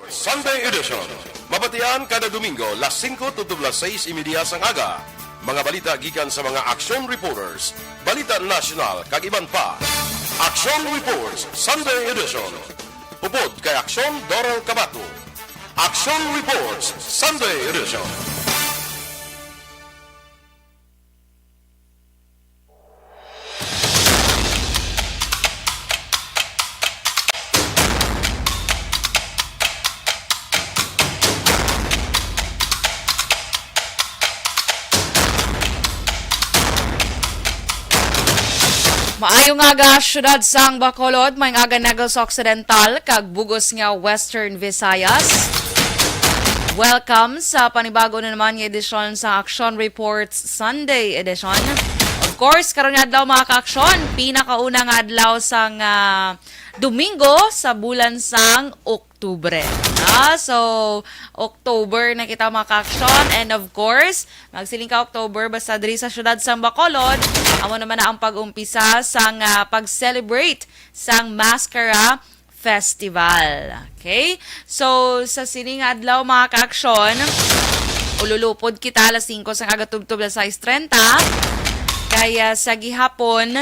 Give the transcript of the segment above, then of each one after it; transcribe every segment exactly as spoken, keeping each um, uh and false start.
Sunday Edition. Mabatian kada Domingo, las singko tubtob las sais y media sang aga. Mga balita gikan sa mga action reporters, balita nasyonal, kag iban pa. Action Reports Sunday Edition. Upod kay Action Doral Cabato. Action Reports Sunday Edition. Maayong aga, siyudad sang Bacolod, maayong aga, Negros Occidental, kag bugos nga Western Visayas. Welcome sa panibago na naman nga edisyon sa Action Reports Sunday Edition. Of course, karon nga adlaw, mga ka-aksyon, pinakauna nga adlaw sang, ah, Domingo sa bulan sang Oktubre. Ah, so, October na kita, mga ka-aksyon. And of course, magsiling ka October, basta diri sa siyudad sang Bacolod, amo naman na ang pag-umpisa sang, ah, pag-celebrate sang Mascara Festival. Okay? So, sa sining adlaw, mga ka-aksyon, ululupod kita alas singko sang aga tubtob alas sais trenta. Kaya sa gihapon,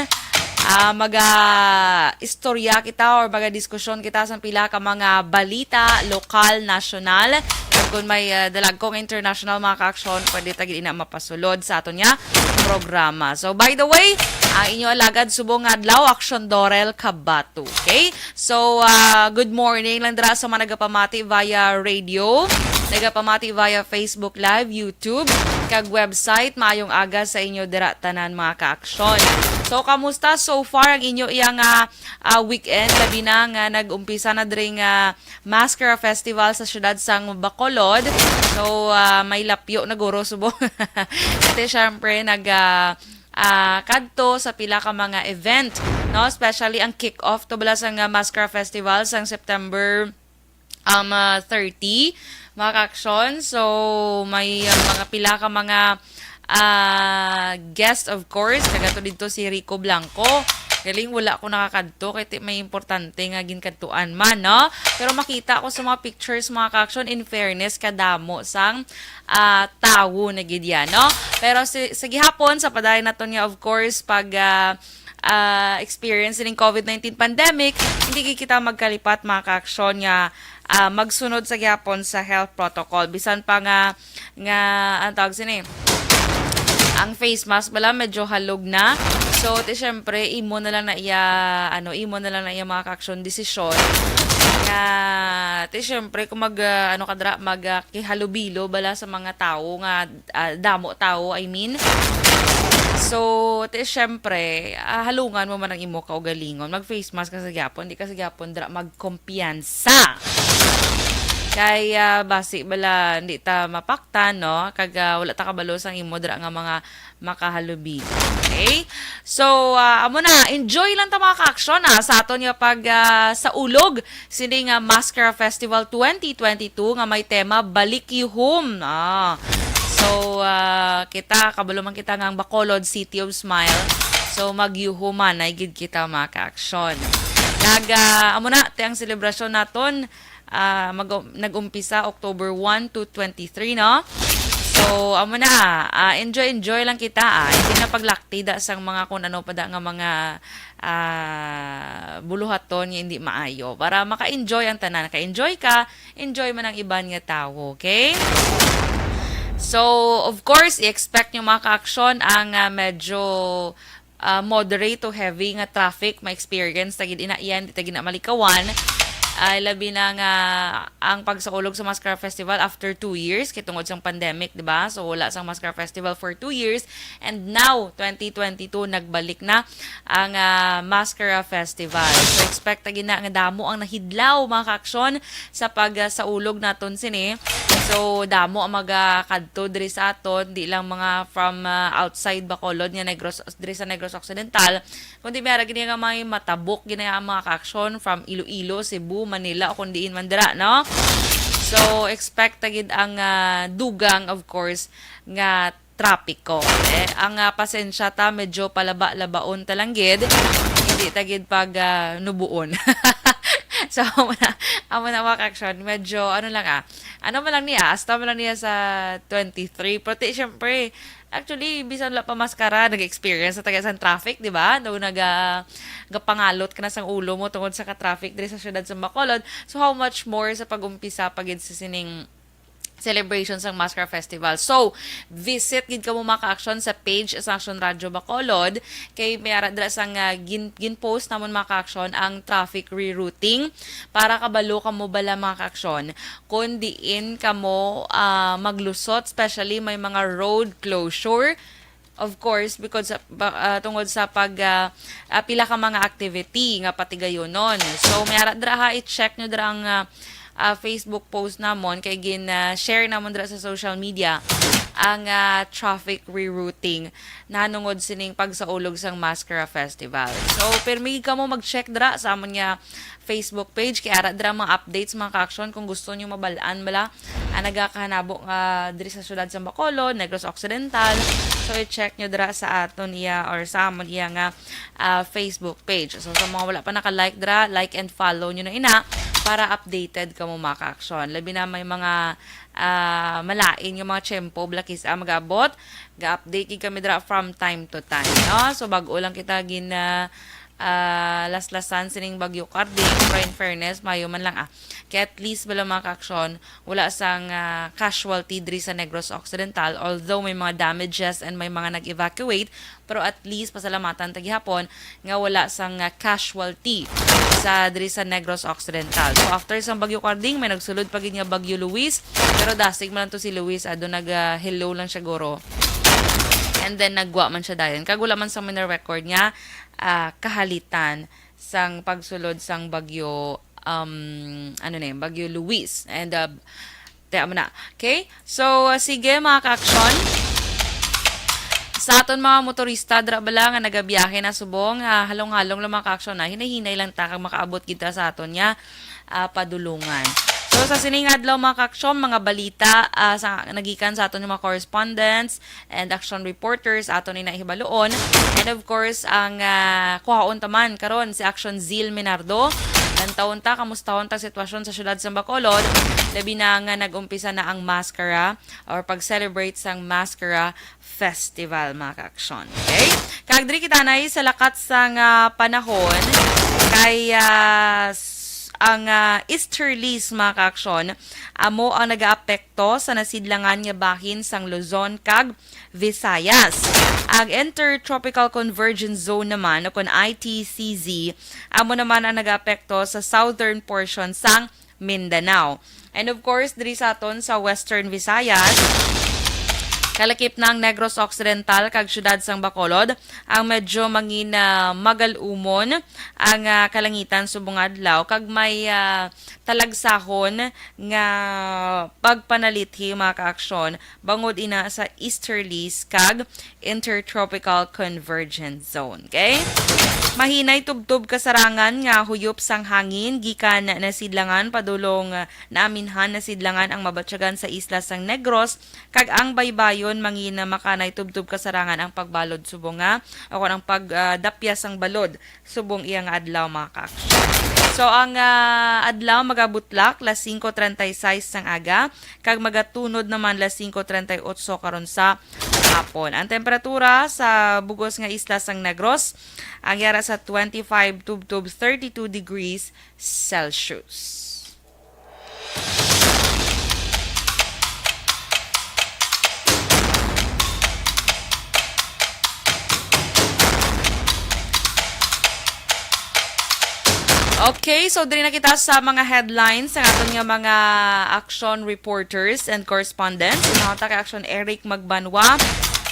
ah, maga-istorya kita or maga-diskusyon kita sa pila ka mga balita, lokal, nasyonal. Kag kung may, ah, dalagko nga international, mga ka-aksyon, pwede ta gid ina mapasulod sa aton nga programa. So, by the way, ang inyo alagad subong nga adlaw, Action Dorel Cabato. Okay? So, ah, good morning lang dira sa mga nagapamati via radio, nagapamati via Facebook Live, YouTube, kag website. Maayong aga sa inyo dira tanan, mga ka-aksyon. So, kamusta so far ang inyo iyang, ah, ah, weekend? Labi na nga nag-umpisa na diri nga Mascara Festival sa siyudad sang Bacolod. So, ah, may lapyo na guro subong. Kasi syempre, nag, ah, ah, kadto sa pila ka mga event, no? Especially ang kick-off to bala sang, ah, Mascara Festival sang September, um, ah, thirty, mga ka-aksyon. So, may, ah, mga pila ka mga, ah, guest, of course. Kagato dito si Rico Blanco. Galing, wala ko nakakadto kay ti-, may importante nga ginkadtuan man, no? Pero makita ko sa mga pictures, mga ka-aksyon, in fairness, kadamo sang, ah, tawo na gid yan, no? Pero si, sa gihapon, sa padayon naton nga, of course, pag, ah, ah, experience ning covid nineteen pandemic, hindi gid kita magkalipat, mga ka-aksyon, nga, ah, magsunod sa gihapon sa health protocol. Bisan pa nga, nga, ang tawag sini, ang face mask bala, medyo halog na. So, ti, syempre, imo na lang na iya, ano, imo na lang na iya, mga ka-aksyon, desisyon. Nga, ti, syempre, kung mag, ah, ano ka dra, mag, ah, kihalubilo bala sa mga tawo nga, ah, damo tawo, I mean. So, ti, syempre, ah, halungan mo man ang imo kaugalingon. Mag-face mask ka sa gyapon, di ka sa gyapon dra magkumpiyansa. Kay, ah, basi bala, di ta mapaktan, no? Kag, ah, wala ta kabalo sang imo dra nga mga makahalubilo. Okay? So, ah, amo na, enjoy lang ta, mga ka-aksyon, ah, sa aton nga pag, ah, saulog sini nga Mascara Festival twenty twenty-two nga may tema Balik Yuhom. Ah. So, ah, kita, kabalo man kita nga ang Bacolod, City of Smile. So, magyuhumanay gid kita, mga ka-aksyon. Kag, ah, amo na, ti ang selebrasyon naton, ah, mag-, nag-umpisa October one to twenty-three, no? So, amo na, ah, enjoy, enjoy lang kita, ah. Hindi na paglakti da sang mga kung ano pa da nga mga, ah, buluhaton nga hindi maayo. Para maka-enjoy ang tanan. Ka-enjoy ka, enjoy man ang iban nga tawo, okay? So, of course, i-expect nyo, mga ka-aksyon, ang, ah, medyo, ah, moderate to heavy nga traffic ma-experience ta gid ina, yan, di ta gid na malikawan. Ay, labi na nga ang pagsaulog sa Mascara Festival after two years, kay tungod sang pandemic, di ba? So, wala sang Mascara Festival for two years. And now, twenty twenty-two, nagbalik na ang, ah, Mascara Festival. So, expect ta gid na nga damo ang nahidlaw, mga ka-aksyon, sa pag, ah, saulog naton sini. So, damo ang magakadto diri sa aton, di lang mga from, ah, outside Bacolod nga Negros, diri sa Negros Occidental, kundi may ara gid nga may matabok gid nga mga ka-aksyon from Iloilo, Cebu, Manila, o kung diin man dira, no? So, expect ta gid ang, ah, dugang, of course, nga trapiko. Eh, ang, ah, pasensya ta, medyo palaba-labaon ta lang gid. Hindi ta gid pag, ah, nubuon. Amo na, amo na, mga ka-aksyon. Medyo, ano lang, ah, ano man lang niya, hasta man lang niya sa twenty-three. Pero ti, syempre, actually, bisan wala pa maskara, nag-experience na taga sa traffic, di ba? No, naga-, gapangalot ka na sang ulo mo tungod sa ka-traffic diri sa siyudad sa Bacolod. So, how much more sa pag-umpisa pa gid sa sining celebration sang Maskara Festival. So, visit gid kamo, mga ka-aksyon, sa page sa Aksyon Radyo Bacolod. Kay may ara dira sang, ah, gin-, gin-post namon, mga ka-aksyon, ang traffic rerouting para kabalo kamo bala, mga ka-aksyon, kung diin kamo, ah, maglusot, especially may mga road closure. Of course, because sa, ba, ah, tungod sa pag, ah, ah, pila ka mga activity nga patigayonon. So, may ara dira ha, i-check nyo dira ang, ah, ah, Facebook post namon kay gin, ah, share namon dira sa social media ang, ah, traffic rerouting nahanungod sining pagsaulog sang Maskara Festival. So, pirmi kamo mag-check dira sa amon nga Facebook page kay ara dira mga updates, mga ka-aksyon, kung gusto nyo mabal-an bala ang nagakahanabo nga diri sa siyudad sa Bacolod, Negros Occidental. So, i-check nyo dira sa aton iya or sa amon iya nga, ah, Facebook page. So, sa mga wala pa naka-like dira, like and follow nyo na ina para updated kamo, mga ka-aksyon. Labi na may mga, ah, malain nga mga tiyempo, bala kis-a mag-abot, ga-update gid kami dira from time to time, no? So, bag-o lang kita gin, ah, ah, laslasan sining Bagyo Karding, pero in fairness, mayo man lang, ah. Kaya at least, bala, mga ka-aksyon, wala sang, ah, casualty diri sa Negros Occidental, although may mga damages and may mga nag-evacuate, pero at least pasalamatan ta gihapon nga wala sang, ah, casualty sa, diri sa Negros Occidental. So, after sang Bagyo Karding, may nagsulod pa gid nga Bagyo Luis, pero dasig man lang to si Luis, ado nag, ah, hello lang siya guro. And then, nagwa man siya dayon. Kag wala man sa may record nga, ah, kahalitan sang pagsulod sang Bagyo, um, ano na yun, Bagyo Luis. And, uh, te, amo na. Okay? So, uh, sige, mga ka-aksyon. Sa aton mga motorista, dira bala nga nagabiyahe na subong, ah, halong-halong lang, mga ka-aksyon, ah. Hinay-hinay lang ta kag makaabot kita sa aton nga, ah, padulungan. So, sa sining adlaw, mga ka-aksyon, mga balita, ah, sa, nagikan sa aton nga mga correspondents, and action reporters aton ni nahibaluon. And of course, ang, ah, kuhaon ta man karon si Action Zil Minardo. Tantawon ta, kamustahon ta sitwasyon sa siyudad sa Bacolod, labi na nga nag-umpisa na ang Maskara or pag-celebrate sang Maskara Festival, mga ka-aksyon. Okay? Kag diri kita na sa lakat sang, ah, panahon kay, ah, s-, ang, ah, easterlies, mga ka-aksyon, amo ang nagaapekto sa nasidlangan nga bahin sang Luzon kag Visayas. Ang Intertropical Convergence Zone naman, o kon I T C Z, amo naman ang nagaapekto sa southern portion sang Mindanao. And of course, diri sa aton sa Western Visayas, kalakip na ang Negros Occidental kag siyudad sang Bacolod, ang medyo mangin, ah, magal-umon ang, ah, kalangitan subong adlaw, kag may, ah, talagsahon nga pagpanalithi, mga ka-aksyon, bangod ina sa easterlies kag intertropical convergence zone. Okay? Mahinay tubtob kasarangan nga huyop sang hangin gikan nasidlangan padulong naaminhan nasidlangan ang mabatyagan sa isla sang Negros, kag ang baybayon mangin makanay tubtob kasarangan ang pagbalod subong nga, o kon ang pag, ah, dapyas sang balod subong iya nga adlaw, mga ka-aksyon. So, ang, ah, adlaw magabutlak las singko treinta y seis sang aga, kag magatunod naman las singko treinta y ocho karon sa hapon. Ang temperatura sa bugos nga isla sang Negros, ang yara sa twenty-five tubtob thirty-two degrees Celsius. Okay, so diri na kita sa mga headlines sa aton nga mga action reporters and correspondents. Una ta kay Action Eric Magbanwa,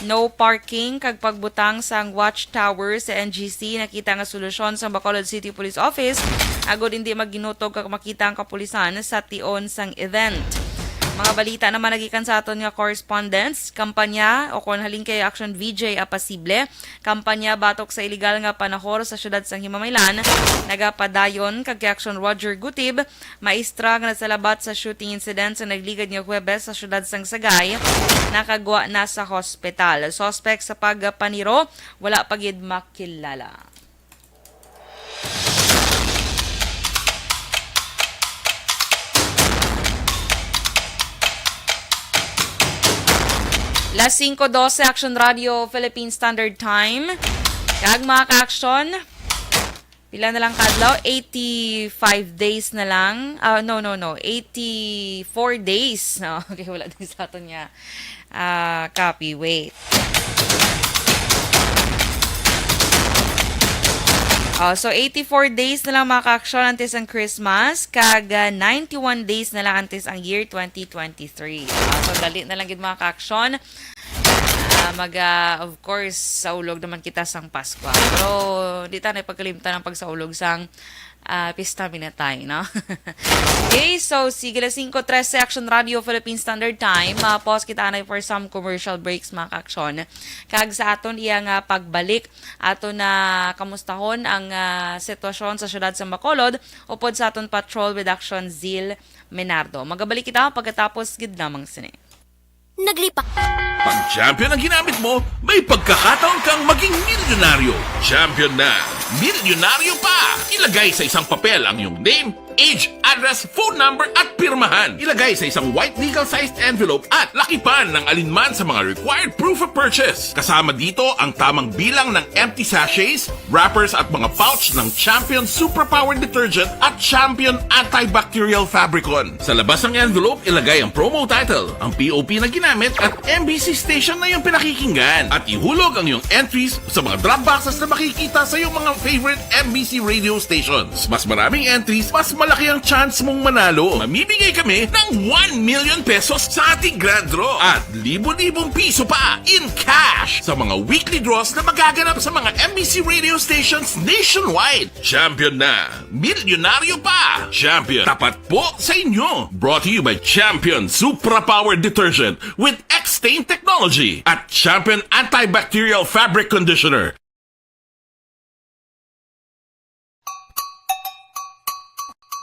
no parking kag pagbutang sang watchtower sa N G C nakita nga solusyon sang Bacolod City Police Office agod hindi magginutog kag makita ang kapulisan sa tion sang event. Mga balita naman nagikan sa aton nga correspondents, kampanya o kon halin kay Action V J Apasible, kampanya batok sa iligal nga panahor sa siyudad sang Himamaylan, nagapadayon kag kay Action Roger Gutib, maestra nga nasalabat sa shooting incident sa nagligad nga Huwebes sa siyudad sang Sagay, nakagwa na sa hospital. Suspect sa pagpaniro, wala pa gid makilala. Las singko dose, Action Radio, Philippine Standard Time. Kag, mga ka-action, pila na lang kadlaw? Eighty-five days na lang. Ah, no, no, no. Eighty-four days. No, okay, wala din sa aton nga, ah, copy. Wait. Oh, so, eighty-four days na lang, mga ka-action, antes ang Christmas, kag, ah, ninety-one days na lang antes ang year twenty twenty-three. Ah, so, dali na lang gid, mga ka-action. Ah, mag, ah, of course, saulog naman kita sang Paskwa. Pero di ta na pagkalimtan ang pagsaulog sang, ah, Pista Minatay, no? Okay, so sige, las singko trese, Action Radio, Philippine Standard Time. Ah, pause kita na for some commercial breaks, mga ka-action. Kag sa aton iya nga pagbalik, ato na kamustahon ang, ah, sitwasyon sa siyudad sa Bacolod upod sa aton patrol with Action Zil Menardo. Magabalik kita pagkatapos gid lamang sini. Naglipa. Pag champion ang ginamit mo, may pagkakataon kang maging milyonaryo. Champion na, milyonaryo pa! Ilagay sa isang papel ang iyong name, age, address, phone number, at pirmahan. Ilagay sa isang white legal-sized envelope at lakipan ng alinman sa mga required proof of purchase. Kasama dito ang tamang bilang ng empty sachets, wrappers at mga pouch ng Champion Superpower Detergent at Champion Antibacterial Fabricon. Sa labas ng envelope, ilagay ang promo title, ang P O P na ginamit at M B C station na iyong pinakikinggan. At ihulog ang iyong entries sa mga drop boxes na makikita sa iyong mga favorite M B C radio stations. Mas maraming entries, mas malaki ang chance mong manalo. Mamimigay kami ng one million pesos sa ating grand draw at libo-libong piso pa in cash sa mga weekly draws na magaganap sa mga M B C radio stations nationwide. Champion na! Milyonaryo pa! Champion, tapat po sa inyo! Brought to you by Champion Supra Power Detergent with X-Stain Technology at Champion Antibacterial Fabric Conditioner.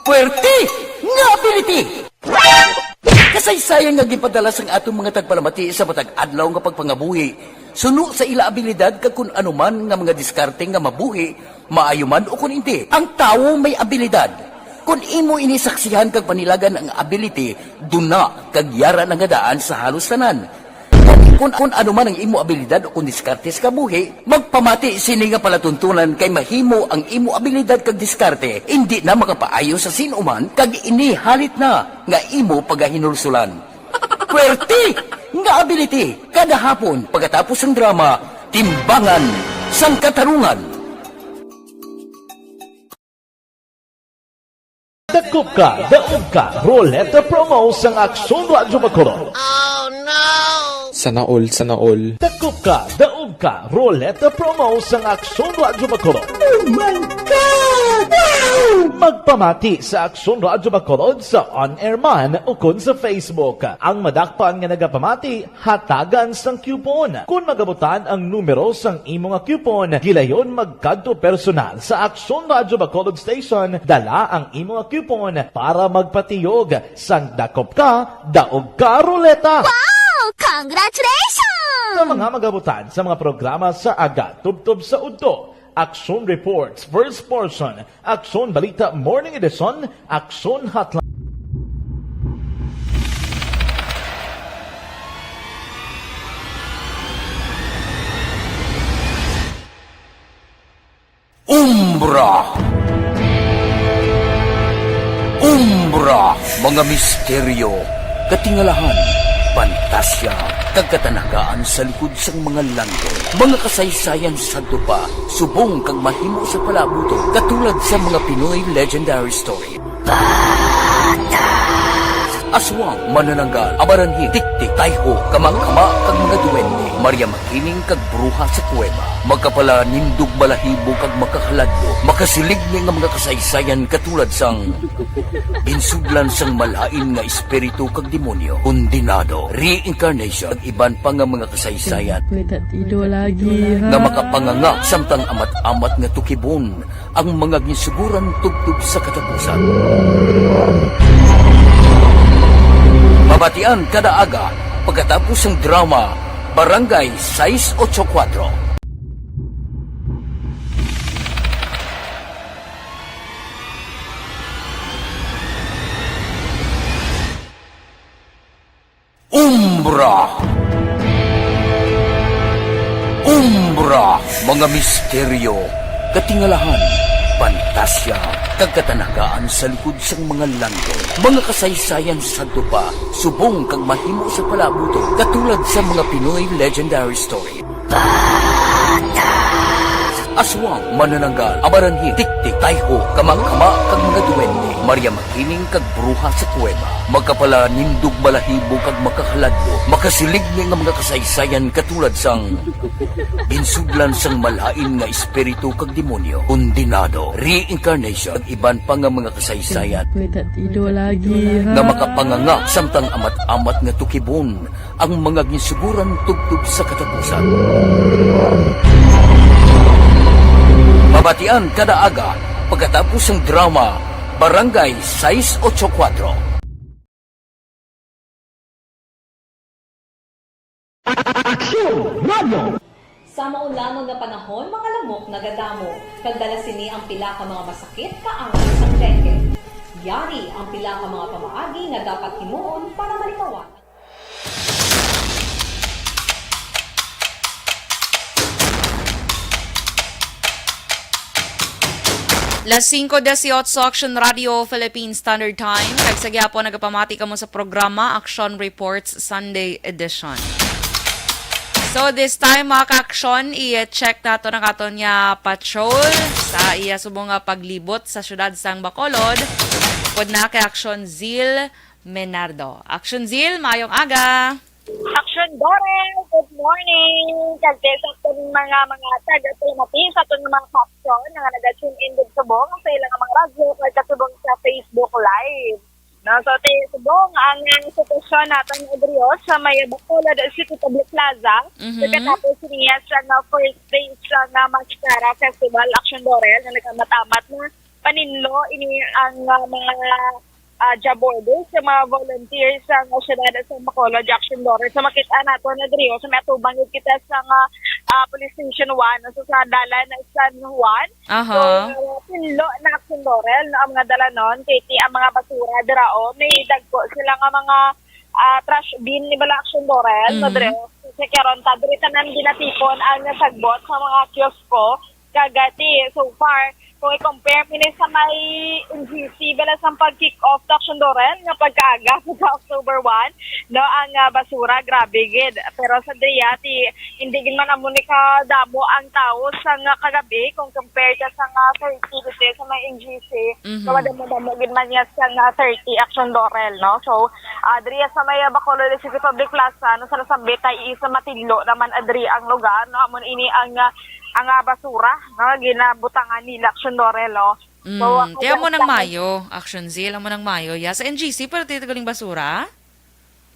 Puwerte nga ability! Kasaysayan nga ginpadala sang aton mga tagpalamati sa matag adlaw nga pagpangabuhi, suno sa ila abilidad kag kun ano man nga mga diskarte nga mabuhi, maayo man ukon indi. Ang tawo may abilidad. Kon imo ini saksihan kag panilagan ang ability, duna kag yara na nga daan sa halos tanan. Kon, kon ano man ang imo abilidad o kon diskarte sa kabuhi, magpamati sini nga palatuntunan kay mahimo ang imo abilidad kag diskarte indi na makapaayo sa sin-o man kag ini halit na nga imo pagahinulsulan. Puwerte nga ability kada hapon pagkatapos sang drama, Timbangan sang Katarungan. Dakop ka, daog ka, Roleta Promo sang Aksyon Radyo Bacolod. Sana all, sana all. Dakop ka, daog ka, Roleta Promo sang Aksyon Radyo Bacolod. Oh my God! Wow! Magpamati sa Aksyon Radyo Bacolod sa on-air man ukon sa Facebook. Ang madakpan nga nagapamati, hatagan sang coupon. Kon magabutan ang numero sang imo nga coupon, gilayon magkadto personal sa Aksyon Radyo Bacolod Station, dala ang imo nga coupon para magpatiyog sang dakop ka, daog ka, Roleta. Wow! Congratulations! Sa mga magabutan sa mga programa sa aga, tubtob sa udto, Aksyon Reports, First Portion, Aksyon Balita Morning Edition, Aksyon Hotline. Umbra. Umbra, mga misteryo, katingalahan, pantasya, kag katanagaan sa likod sang mga landong. Mga kasaysayan sadto pa, subong kag mahimo sa palabuton, katulad sa mga Pinoy legendary story. Aswang, manananggal, amaranhi, tiktik, tayho, kamang-kama, kag mga duwende, Maria Makiling kag bruha sa kuweba, makapalanindog balahibo kag makakaladlok, makasiligni nga mga kasaysayan katulad sang ginsudlan sang malain nga espiritu kag demonyo, kondenado, reincarnation, kag iban pa nga mga kasaysayan Wait, that ido lagi, nga ha? makapanganga samtang amat-amat nga tukibon ang mga ginsuguran tubtob sa katapusan. Mabatian kada aga pagkatapos sang drama Barangay sais ocho kuwatro. Umbra. Umbra, mga misteryo, katingalahan, pantasya, kag katanagaan sa likod sang mga landong. Mga kasaysayan sa dupa, subong kag mahimo sa palabuto, katulad sa mga Pinoy legendary story. Aswang, manananggal, amaranhil, tiktik, tayho, kamakama, kag mga duwende, Maria Makiling, kag bruha sa kuweba. Makapalanindog balahibo kag makahaladlo, makasiligni nga mga kasaysayan katulad sang ginsudlan sang malain nga espiritu kag demonyo, kondenado, reincarnation, kag iban pa nga mga kasaysayan May tatido lagi, ha? nga makapanganga samtang amat-amat nga tukibon ang mga ginsuguran tubtob sa katapusan. Mabatian kada aga pagkatapos sang drama Barangay sais ocho kuwatro. Aksyon Radio! Sa maulamon nga panahon, mga lamok nagadamo, kag dala sini ang pila ka mga masakit kaangay sang dengue. Yari ang pila ka mga pamaagi nga dapat himuon para malikawan. Las singko dieciocho, Action Radio Philippine Standard Time. Kag sa gihapon, nagapamati kamo sa programa Action Reports Sunday Edition. So, this time, mga ka-aksyon, i-check nato ang aton nga patrol sa iya subong nga paglibot sa siyudad sang Bacolod. Upod na kay Aksyon Zil Menardo. Aksyon Zil, maayong aga. Aksyon Dorel, good morning. Kag sa aton mga, mga taga-, sa aton mga ka-aksyon nga naga-tune in gid subong sa ilang mga radyo kag kasubong sa Facebook Live. No, so, ti subong ang, ang sitwasyon naton, Adrio, sa may Bacolod City Public Plaza. Mhm. Pagkatapos niya sa nga first phase sa nga Mascara Festival, Aksyon Dorel, na nagkamat-amat na paninlo ini ang, ah, mga, ah, job orders sa mga volunteers sa, ah, siyudad sa Bacolod, Aksyon Dorel. So, makita nato na diri, so, may atubang gid kita sa nga, ah, Police Station one, so, sa dalan sa San Juan. Aha. So, uh, tinlo na, Aksyon Dorel, no, ang mga dalanon, kay ti ang mga basura dira, oh, may dagko sila nga mga, ah, trash bin ni bala, Aksyon Dorel, no, Mhm. diri. Kasi karon ta, diri tanan ginatipon ang nasagbot sa mga kiosko, kag, ah, ti, so far, kung i-compare mo ni sa may N G C, bala sa pag-kick off ta, Aksyon Dorel, nga pagkaaga, pagka October one, no, ang, ah, basura, grabe gid. Pero sa diri, ti, hindi gid man amo ni kadamo ang tawo sa nga kagabi kung compare ka sa nga thirty dito sa may N G C. Mhm. So, madamo-damo gid man niya sa nga thirty, Aksyon Dorel, no? So, ah, diri sa may, ah, Bacolod City Public Plaza, no, sa nasambit ay isa matinlo naman, ah, diri ang lugar, no? Amo ini ang, ah, ang, ah, basura, no, ginabutangan nila, Aksyon Dorel, no? So, Mm, ah, kaya mo nang lang mayo, Aksyon Zil, amo nang mayo. Ya, sa N G C, pero tito galing basura?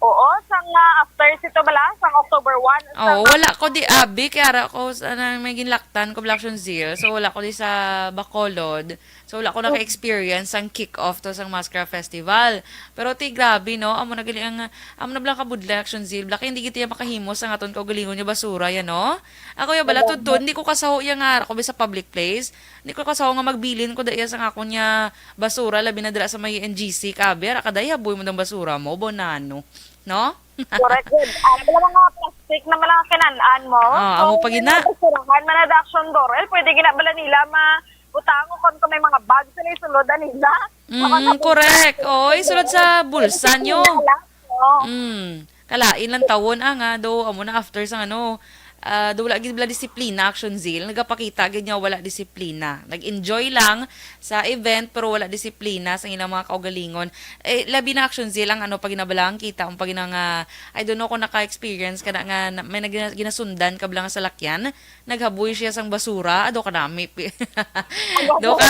Oo, sang, ah, after sito bala, sang October one, Oo, sang wala ko di abi, kay ara ko sa, na, may ginlaktan ko, Black Action Zeal. So, wala ko di sa Bacolod. So, wala ko Mm. naka-experience sang kick-off to sang Mascara Festival. Pero ti, grabe, no? Amo na gali ang, amo na bala kabudlay, Action Zeal. Black, hindi kita makahimo sa aton kaugalingon nga basura, yan, no? Ako, ya bala, Wala tudto, na. hindi ko kasaho, ya nga, ako, sa public place. Hindi ko kasaho nga magbilin ko daya sa akon nga basura, labi na dira sa may N G C, kabi, ara ka, day, haboy mo dang basura mo, bonano. No? Correct, good. Ah, wala mga plastic na mga kinan-an mo. Ah, So, amo pa may gina. mga basurahan, man na Action Dorel, pwede gina bala nila ma-, butang o kung may mga bag sila isulod na nila. Mm, Baka sa correct. Oo, isulod sa bulsa nyo. Wala, no? Mm. Kalain lang tawon, ah, nga, do, amo na after sa ano, ah, do wala gid bala disiplina, Action Zeal. Nagapakita gid nga wala disiplina. Nag-enjoy lang sa event, pero wala disiplina sa ilang mga kaugalingon. Eh, labi na, Action Zeal, ang ano, pag ginabalaan kita, ang pag gina-, nga, I don't know kung naka-experience ka na nga, na, may nag-, ginasundan ka bala nga salakyan, naghaboy siya sang basura, ado ka nami, pi-, do ka,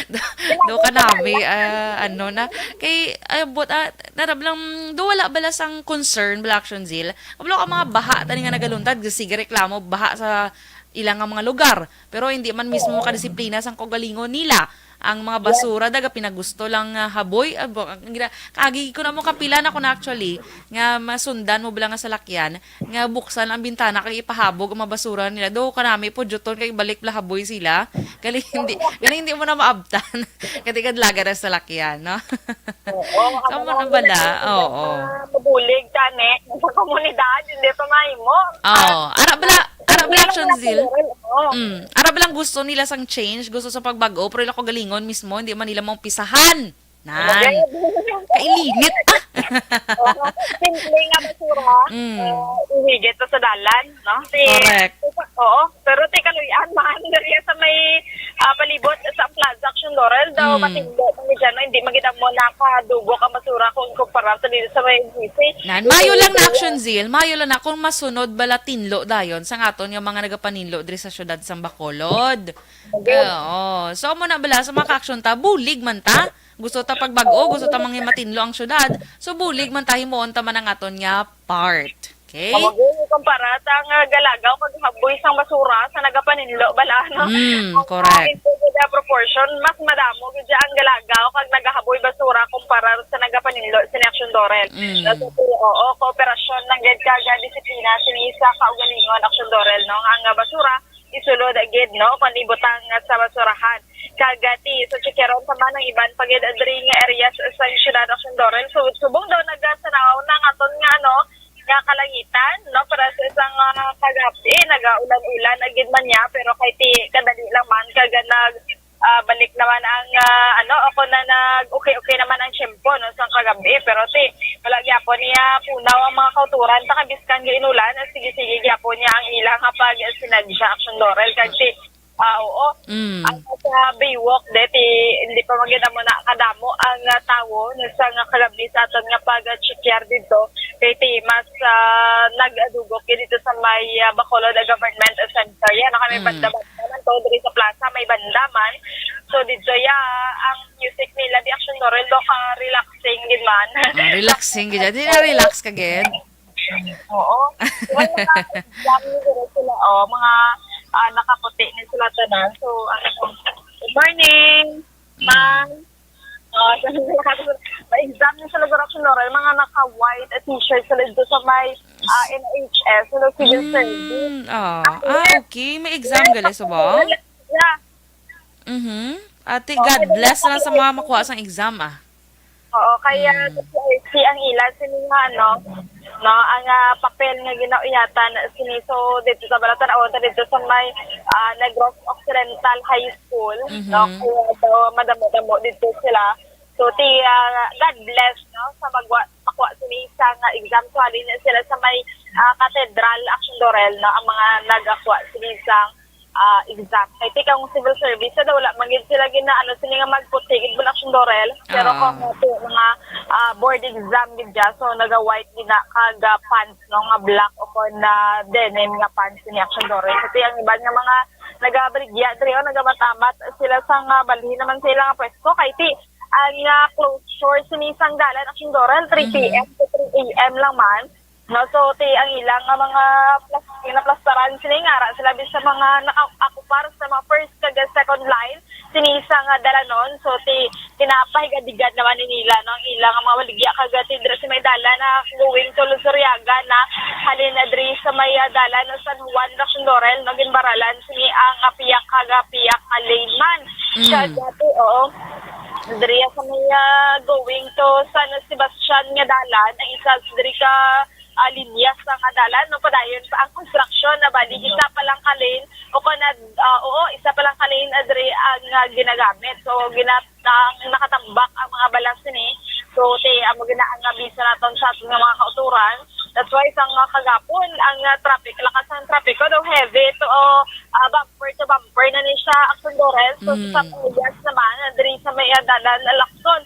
do, do ka nami, ah, ano na, kay, ah, but, ah, narablang, do wala bala sang concern, bala, Action Zeal, kabalo ka mga baha, tani nga nagaluntad, sige reklamo, baha sa ilang nga mga lugar, pero hindi man mismo makadisiplina sang kaugalingon nila. Ang mga Yes. basura, daga pinagusto lang nga haboy. Abo, ang gina-, kagi ko na mo kapila na ko na actually, nga masundan mo bala nga salakyan, nga buksan ang bintana kag ipahabog ang mga basura nila. Do, kanami po, juton kay balik bala haboy sila. Galing hindi, galing hindi mo na maabtan. Kati kadlaga na salakyan, no? Oo, So, ang amo na mga bala, mga oo. mga mabulig, tani, sa komunidad, hindi pa mahimo. Oo. Ara bala, ara bala, Action Zeal. Laurel, oo. Mm. Ara ba lang gusto nila sang change, gusto sa pagbago, pero ila kaugalingon mismo, hindi man nila maumpisahan. Nan. Agad. Kailinit, ah. Oo. Simple nga basura, Mm. ah, ihigit pa sa dalan, no? Si, Correct. Oo, pero ti kaluy-an man, diri sa may, ah, palibot sa Plaza Action Laurel, daw Mm. matinlo man ni dyan, no? Hindi man gid amo nakadugok ang basura kung ikumpara sa dito sa may G C. Nan, mayo lang na, Action Zeal, mayo lang na kung masunod bala tinlo dayon sa aton nga mga nagapaninlo diri sa siyudad sang Bacolod. Okay. Eh, oo. So, amo na bala sa mga ka-action ta, bulig man ta. Gusto ta pagbag-o, gusto ta mga matinlo ang syudad. So, bulig man ta, himuon ta man ang aton nga part. Okay? Amo gyud, kumpara ta nga galagaw kag haboy sang basura sa nagapaninlo bala, no? Mm, Ang correct. Into the proportion, mas madamo gyud ang galagaw kag nagahaboy basura kumpara sa nagapaninlo sini Action Laurel. Mm. Nasa, oo, kooperasyon lang gyud kag disiplina sini sa kaugalingon Action Laurel, no? Ang, ah, basura isulod gid, no, kon ibutang sa basurahan. Kag, ah, ti, so, checkeron pa man ang iban pa gid diri nga areas sa siyudad Action Laurel. So, subong daw nagasanaw na ang aton nga, ano, nga kalangitan, no, para sa isang, ah, kagabi, nagaulan-ulan na gid man niya, pero kay ti kadali lang man kag nag, ah, balik naman ang, ah, ano, ako na nag okay-okay naman ang tiyempo, no, sa kagabi, pero ti wala gyapon niya punaw ang mga kauturan ta kay biskan giinulan, sige-sige gyapon niya ang ilang pag-sinadya, Action Laurel, kag si, ah, oo. Mm. Ang sa Baywalk, deti, hindi pa man gid amo na kadamo ang, ah, tawo, no, sa nga kagabi sa aton nga pag-check-in dito. Kay ti, mas, ah, nag-adugok gid dito sa may, ah, Bacolod Government Center. Yan, na kami Mm. banda-banda man to, diri sa plaza, may banda man. So, dito, ya, ang music nila, di, Action Laurel, do ka relaxing gid man. Ah, relaxing gid. Di na relax ka gid? Oo. Well, mga exam ni sila, sila, oh, mga, ah, nakaputi ni sila tanan. So, ano, good morning, Mm. ma'am. Oh, so, ma-exam ni sila, Action Laurel, mga naka-white, ah, t-shirt sila dito sa may, ah, N H S, sila civil service. Mm, ah. Ah, yes. Ah, okay. May exam Yes, gali sa ba? Yeah. Mhm. Ate, Oh, God may bless na lang sa mga dala makuha sang exam, ah. Oo, kaya Mm. si ang ila sini nga, ano, no, ang, ah, papel nga ginauyatan sini. So, dito sa balatan, o, dito sa may, ah, Negros Occidental High School, no, Mhm. kaya daw madamo-damo dito sila. So, ti, ah, God bless, no, sa magwa-, makuha sini sa nga exam. So, halin na sila sa may, ah, Cathedral, Action Laurel, no, ang mga nagakuha sini sa ah, exam. Kay ti kang civil service, sa daw wala man gid sila gina-, ano, sini nga magputi gid bala, Action Laurel. Pero Ah. kung mga, mga, ah, board exam gid dya, so naga-white gid na kag, ah, pants, no, nga black o kon na denim nga pants ni Action Laurel. So, ti ang iban nga mga nagabaligya diri, o, nagamatamat sila sa nga balhin naman sa ilang pwesto. Kay ti ang, ah, closure sini sang dalan, Action Laurel, three P M Mhm. to three A M lang man. No, so, ti ang ilang nga mga plas-, ginaplastaran sini nga ara sila bisan mga nakaakupar sa mga first kag second line sini sa nga dalanon. So, ti ginapahigadigad naman ni nila, no, ang ilang nga mga baligya kag ti dira sa may dalan na going to Luzuriaga na halin na diri sa may, ah, dalan na San Juan, Action Laurel, no, ginbaralan sini ang, ah, piyak kag, ah, piyak nga lane man. Mm. Sa dati, oo. Diri sa may, ah, going to San Sebastian nga dalan, ang isa diri ka ah, linya sa nga dalan, no, padayon pa ang construction na bali isa pa lang ka lane, o kon, ah, oo, isa pa lang ka lane, ah, diri ang, ah, ginagamit. So, gina-, ang nakatambak ang mga balas sini. So, ti, amo gina ang abiso naton sa aton nga mga kauturan. That's why sa nga kagapon, ang, ah, traffic, lakas ang traffic, daw heavy to, o, ah, bumper to bumper na ni siya, Action Laurel. So, sa Mm. Samuyas naman, ah, diri sa may, ah, dalan na Lacson.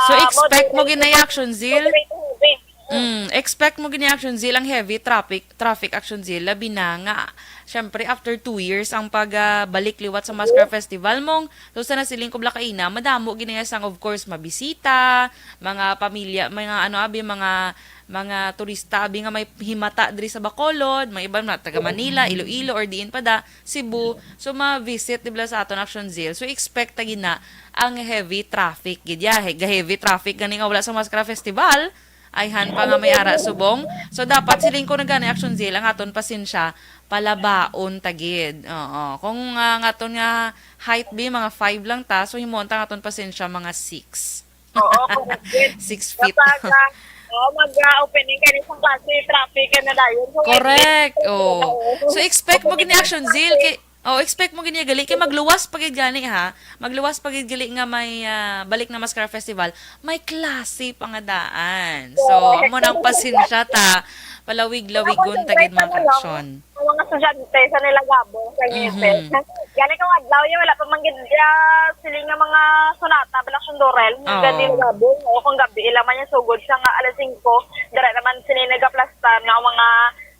So, Ah, expect mo moderate gid na to, Action Zeal? Moderate to heavy. Mm, expect mo gid ni Action Zeal ang heavy traffic, traffic, Action Zeal, labi na nga, syempre, after two years ang pag, ah, balik liwat sa Maskara Festival mong, so, sa nasiling ko bala kaina, madamo gid nga sang, of course, mabisita, mga pamilya, mga ano, abi, mga, mga turista, abi, nga may himata diri sa Bacolod, may iban na taga Manila, Iloilo, or diin pa da, Cebu. So, ma-visit, di bala, sa aton, Action Zeal. So, expect ta gid na ang heavy traffic gid ya. He-, ga-heavy traffic gani nga wala sa Maskara Festival. Ayhan pa nga may ara subong. So, dapat siling ko na gani, Action Zeal, ang aton pasensya, palabaon ta gid. Oo. Kung, ah, ang aton nga height, bi, mga five lang ta, so himuon ta ang aton pasensya, mga six. Oo, correct. Six feet. Kapag, ah, oh, mag, ah, opening ka sa klase, traffic ka na dayon. So, Correct. Oo. Oo. So, Expect mo gini, Action Zeal, kay, oh, expect mo gini gali kay magluwas pa gid gani, ha. Magluwas pa gid gali nga may, ah, balik na Mascara Festival. May klase pa nga daan. So, amo nang pasensya ta. Palawig-lawigon ta gid, mga ka-action. Ang mga estudyante sa Nilagabo, sa ngipin. Mhm. Gani kang adlaw, yung wala pa man gid, ah, sila nga mga sunata, bala, Action Dorel, Oo. Gani Nilagabo, o kung gabi, ilang man yung sugod sa nga alas singko, dira naman sila nagaplastar nga mga,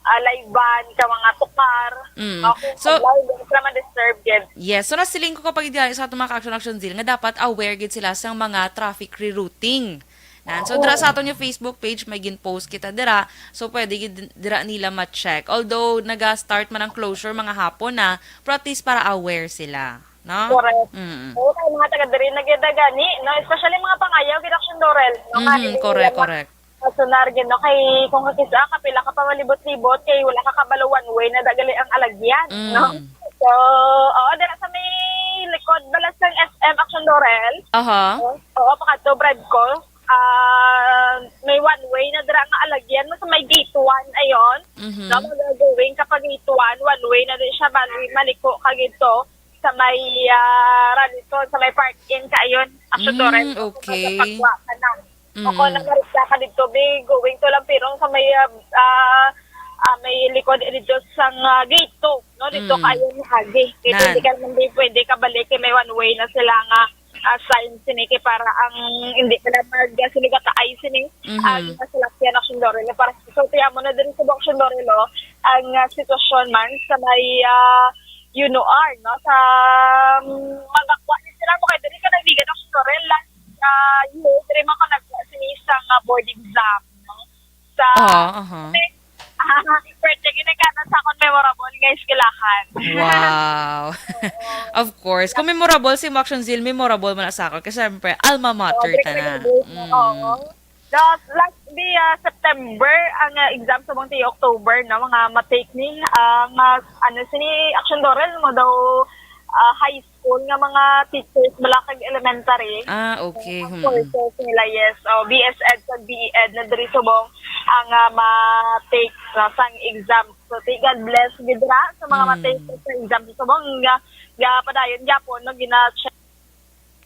ah, live band, ka mga tukar. Mm. Nga kung So, adlaw, di sila ma-disturb gid. Yes. So, nasiling ko kapag gid sa atong mga ka-action, Action Zeal, nga dapat aware gid sila sa mga traffic rerouting. Nan, so, dira sa aton yung Facebook page, may gin-post kita dira. So, pwede gid dira nila ma-check. Although, naga-start man ang closure, mga hapon na, pero at least para aware sila. No? Correct. Mm. Oo, kay mga taga diri na gid gani, no? Especially mga pangayaw gid, Action Dorel, no? Mhm, correct, correct. Sonar gid, no? Kay kung kakita ka, pila ka pa malibot-libot, kay wala ka kabalo, one way na da gali ang alagyan, no? Mm. So, oo, dira sa may likod bala sang S M, Action Dorel. Aha. Oo, pakadto Bredco. Ah, may one way na dira nga alagyan mo sa may gate one, ayon. Mhm. No, mga going ka pa gate one, one way na din siya, bali, maliko ka gid to sa may, ah, Ralison, sa may park-in ka, ayon. Action Dorel, Mm, kung okay. Magpagwa ka na. O kung Mm. namarita ka dito, be, going to Lampirong sa may, ah, ah, ah, may likod dito sa nga gate two, no? Dito Mm. kayo ni Agi. Kaya Nan. hindi ka naman, di pwede ka balik, kay may one way na sila nga, ah, sign sini, kay para ang hindi ka na magsulugataay sini. Mhm. Ang masalakyan, Action Dorel, para sa, so, tiyan mo na din sa Action Dorel, no? Ang, ah, sitwasyon man sa may, ah, U N O R, no? Sa, um, magakwa ni sila mo kay diri ka nagbigan, Action Dorel, lang, ah, yun, diri man ko nagwa sini sa nga board exam, no? Sa, Oo, aha. Birthday, gini ka na sa akong memorable nga eskwelahan. Wow. Oo. Of course. Kung memorable si Action Zeal, memorable man na sa ako. Kasi syempre, alma mater Oo, ta na. Memorable, Mm. oo. The last be, ah, September, ang, ah, exam sa mga October, no? Mga matake ni, ah, nga, ano, sini Action Dorel mo daw, ah, high school nga mga teachers, bala kag elementary. Ah, okay. Ang Hmm. courses nila, yes. O, B S Ed kag B E Ed na diri subong ang, ah, ma-take na sang exam. So, ti-, God bless gid ra sa mga Hmm. ma-take sa exam sa subong nga, nga padayon gyapon, no, gina-check.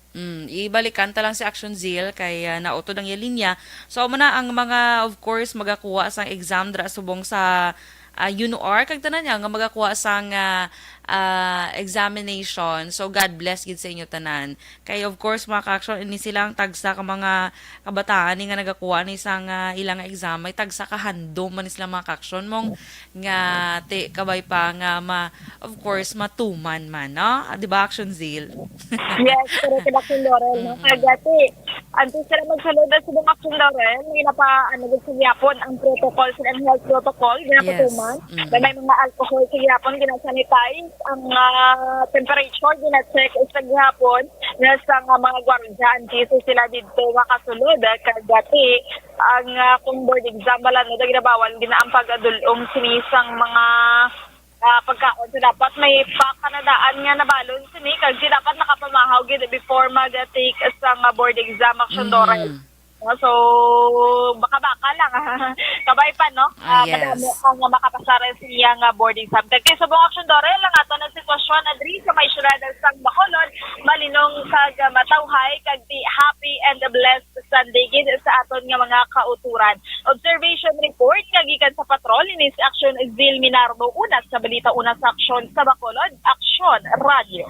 Mm, ibalikan ta lang si Action Zeal kay, ah, nautod ang iya linya. So, amo na ang mga, of course, magakuha sang exam dira subong sa, ah, U N O R, kag tanan niya nga magakuha sang, ah, ah, examination. So, God bless gid sa inyo tanan. Kay, of course, mga ka-action, ini sila ang tagsa ka mga kabataan ni nga nagakuha ni sang, ah, ilang exam. May tagsa ka handom man ni sila, mga ka-action, mong nga ti-, kabay pa nga ma-, of course, matuman man, no? Ah, di ba, Action Zeal? Yes, correct, Action Dorel, no? Mm-mm. Kag, ah, ti, antes sila magsulod sa subong, Action Dorel, may napa-, ano, gid sa gyapon ang protocol, sa health protocol, Yes. ginapatuman. Mm. May, may mga alcohol sa gyapon, gina-sanitize, ang, ah, temperature, gina-check sa gyapon, na sa nga mga gwardiya, antes sila didto makasulod, ah, kag, ah, ti, ang, ah, kung board exam, wala na, daw ginabawal, gina-, ang pag-adulong sini sang mga, ah, pagkaon. So, dapat may pack ka na daan nga nabalon sini, kag si dapat nakapamahaw gid before mag-take sa nga board exam, Action Dorel. Mm. No, so, baka-baka lang. Kabay pa, no? Ah, Ah, yes. madamo ang makapasar sa iya nga board exam. Kag kay subong, Action Dorel, ang ato na sitwasyon na diri sa may syudad sang Bacolod, malinong kag matawhay, kag ti happy and blessed Sunday gid sa aton nga mga kauturan. Observation report nga gikan sa patrol, ini si Action Zil Minardo, una sa balita, una sa aksyon sa Bacolod, Aksyon Radio.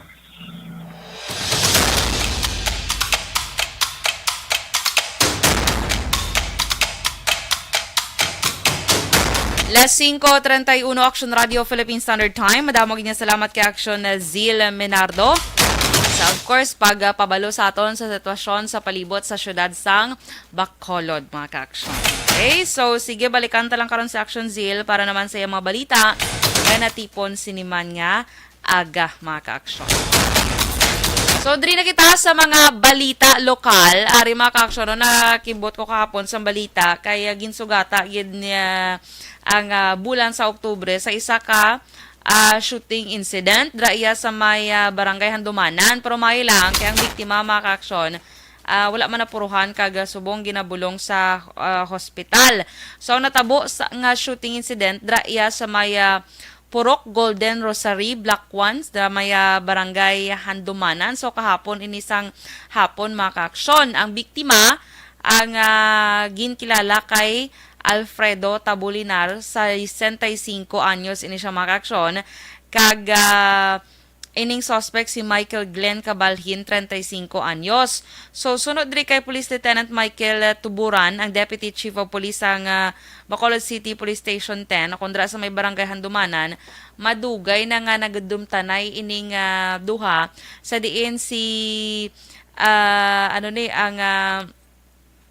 Las singko treinta y uno, Action Radio Philippine Standard Time. Madamo gid nga salamat kay Action, uh, Zil Menardo. Sa, of course, pag, uh, pabalo sa aton sa sitwasyon sa palibot sa siyudad sang Bacolod, mga ka-action. Okay, so sige, balikan ta lang karon si Action Zil para naman sa iyang mga balita nga natipon sini man nga aga, mga ka-aksyon. So, diri na kita sa mga balita lokal. Ari, mga ka-aksyon, no, nakibot ko kahapon sa balita, kay ginsugata gid niya ang, ah, bulan sa Oktubre sa isa ka, ah, shooting incident dira iya sa may, ah, Barangay Handumanan. Pero maayo lang kay ang biktima, mga ka-aksyon, ah, wala man napuruhan kag, ah, subong ginabulong sa, ah, hospital. So, ang natabo sa, nga shooting incident dira iya sa may, ah, Purok Golden Rosary Black Ones da may, ah, Barangay Handumanan. So, kahapon ini sang hapon, mga kaaksyon. Ang biktima, ang, ah, ginkilala kay Alfredo Tabulinar, sesenta y cinco anyos ini siya, mga kaaksyon. Kag, ah, ining suspect si Michael Glenn Cabalhin, treinta y cinco anyos. So, sunod diri kay Police Lieutenant Michael, ah, Tuburan, ang Deputy Chief of Police sang, ah, Bacolod City Police Station ten, o kung dira sa may Barangay Handumanan, madugay na nga nagdumtanay ining, ah, duha sa diin si, ah, ano ni, ang, ah,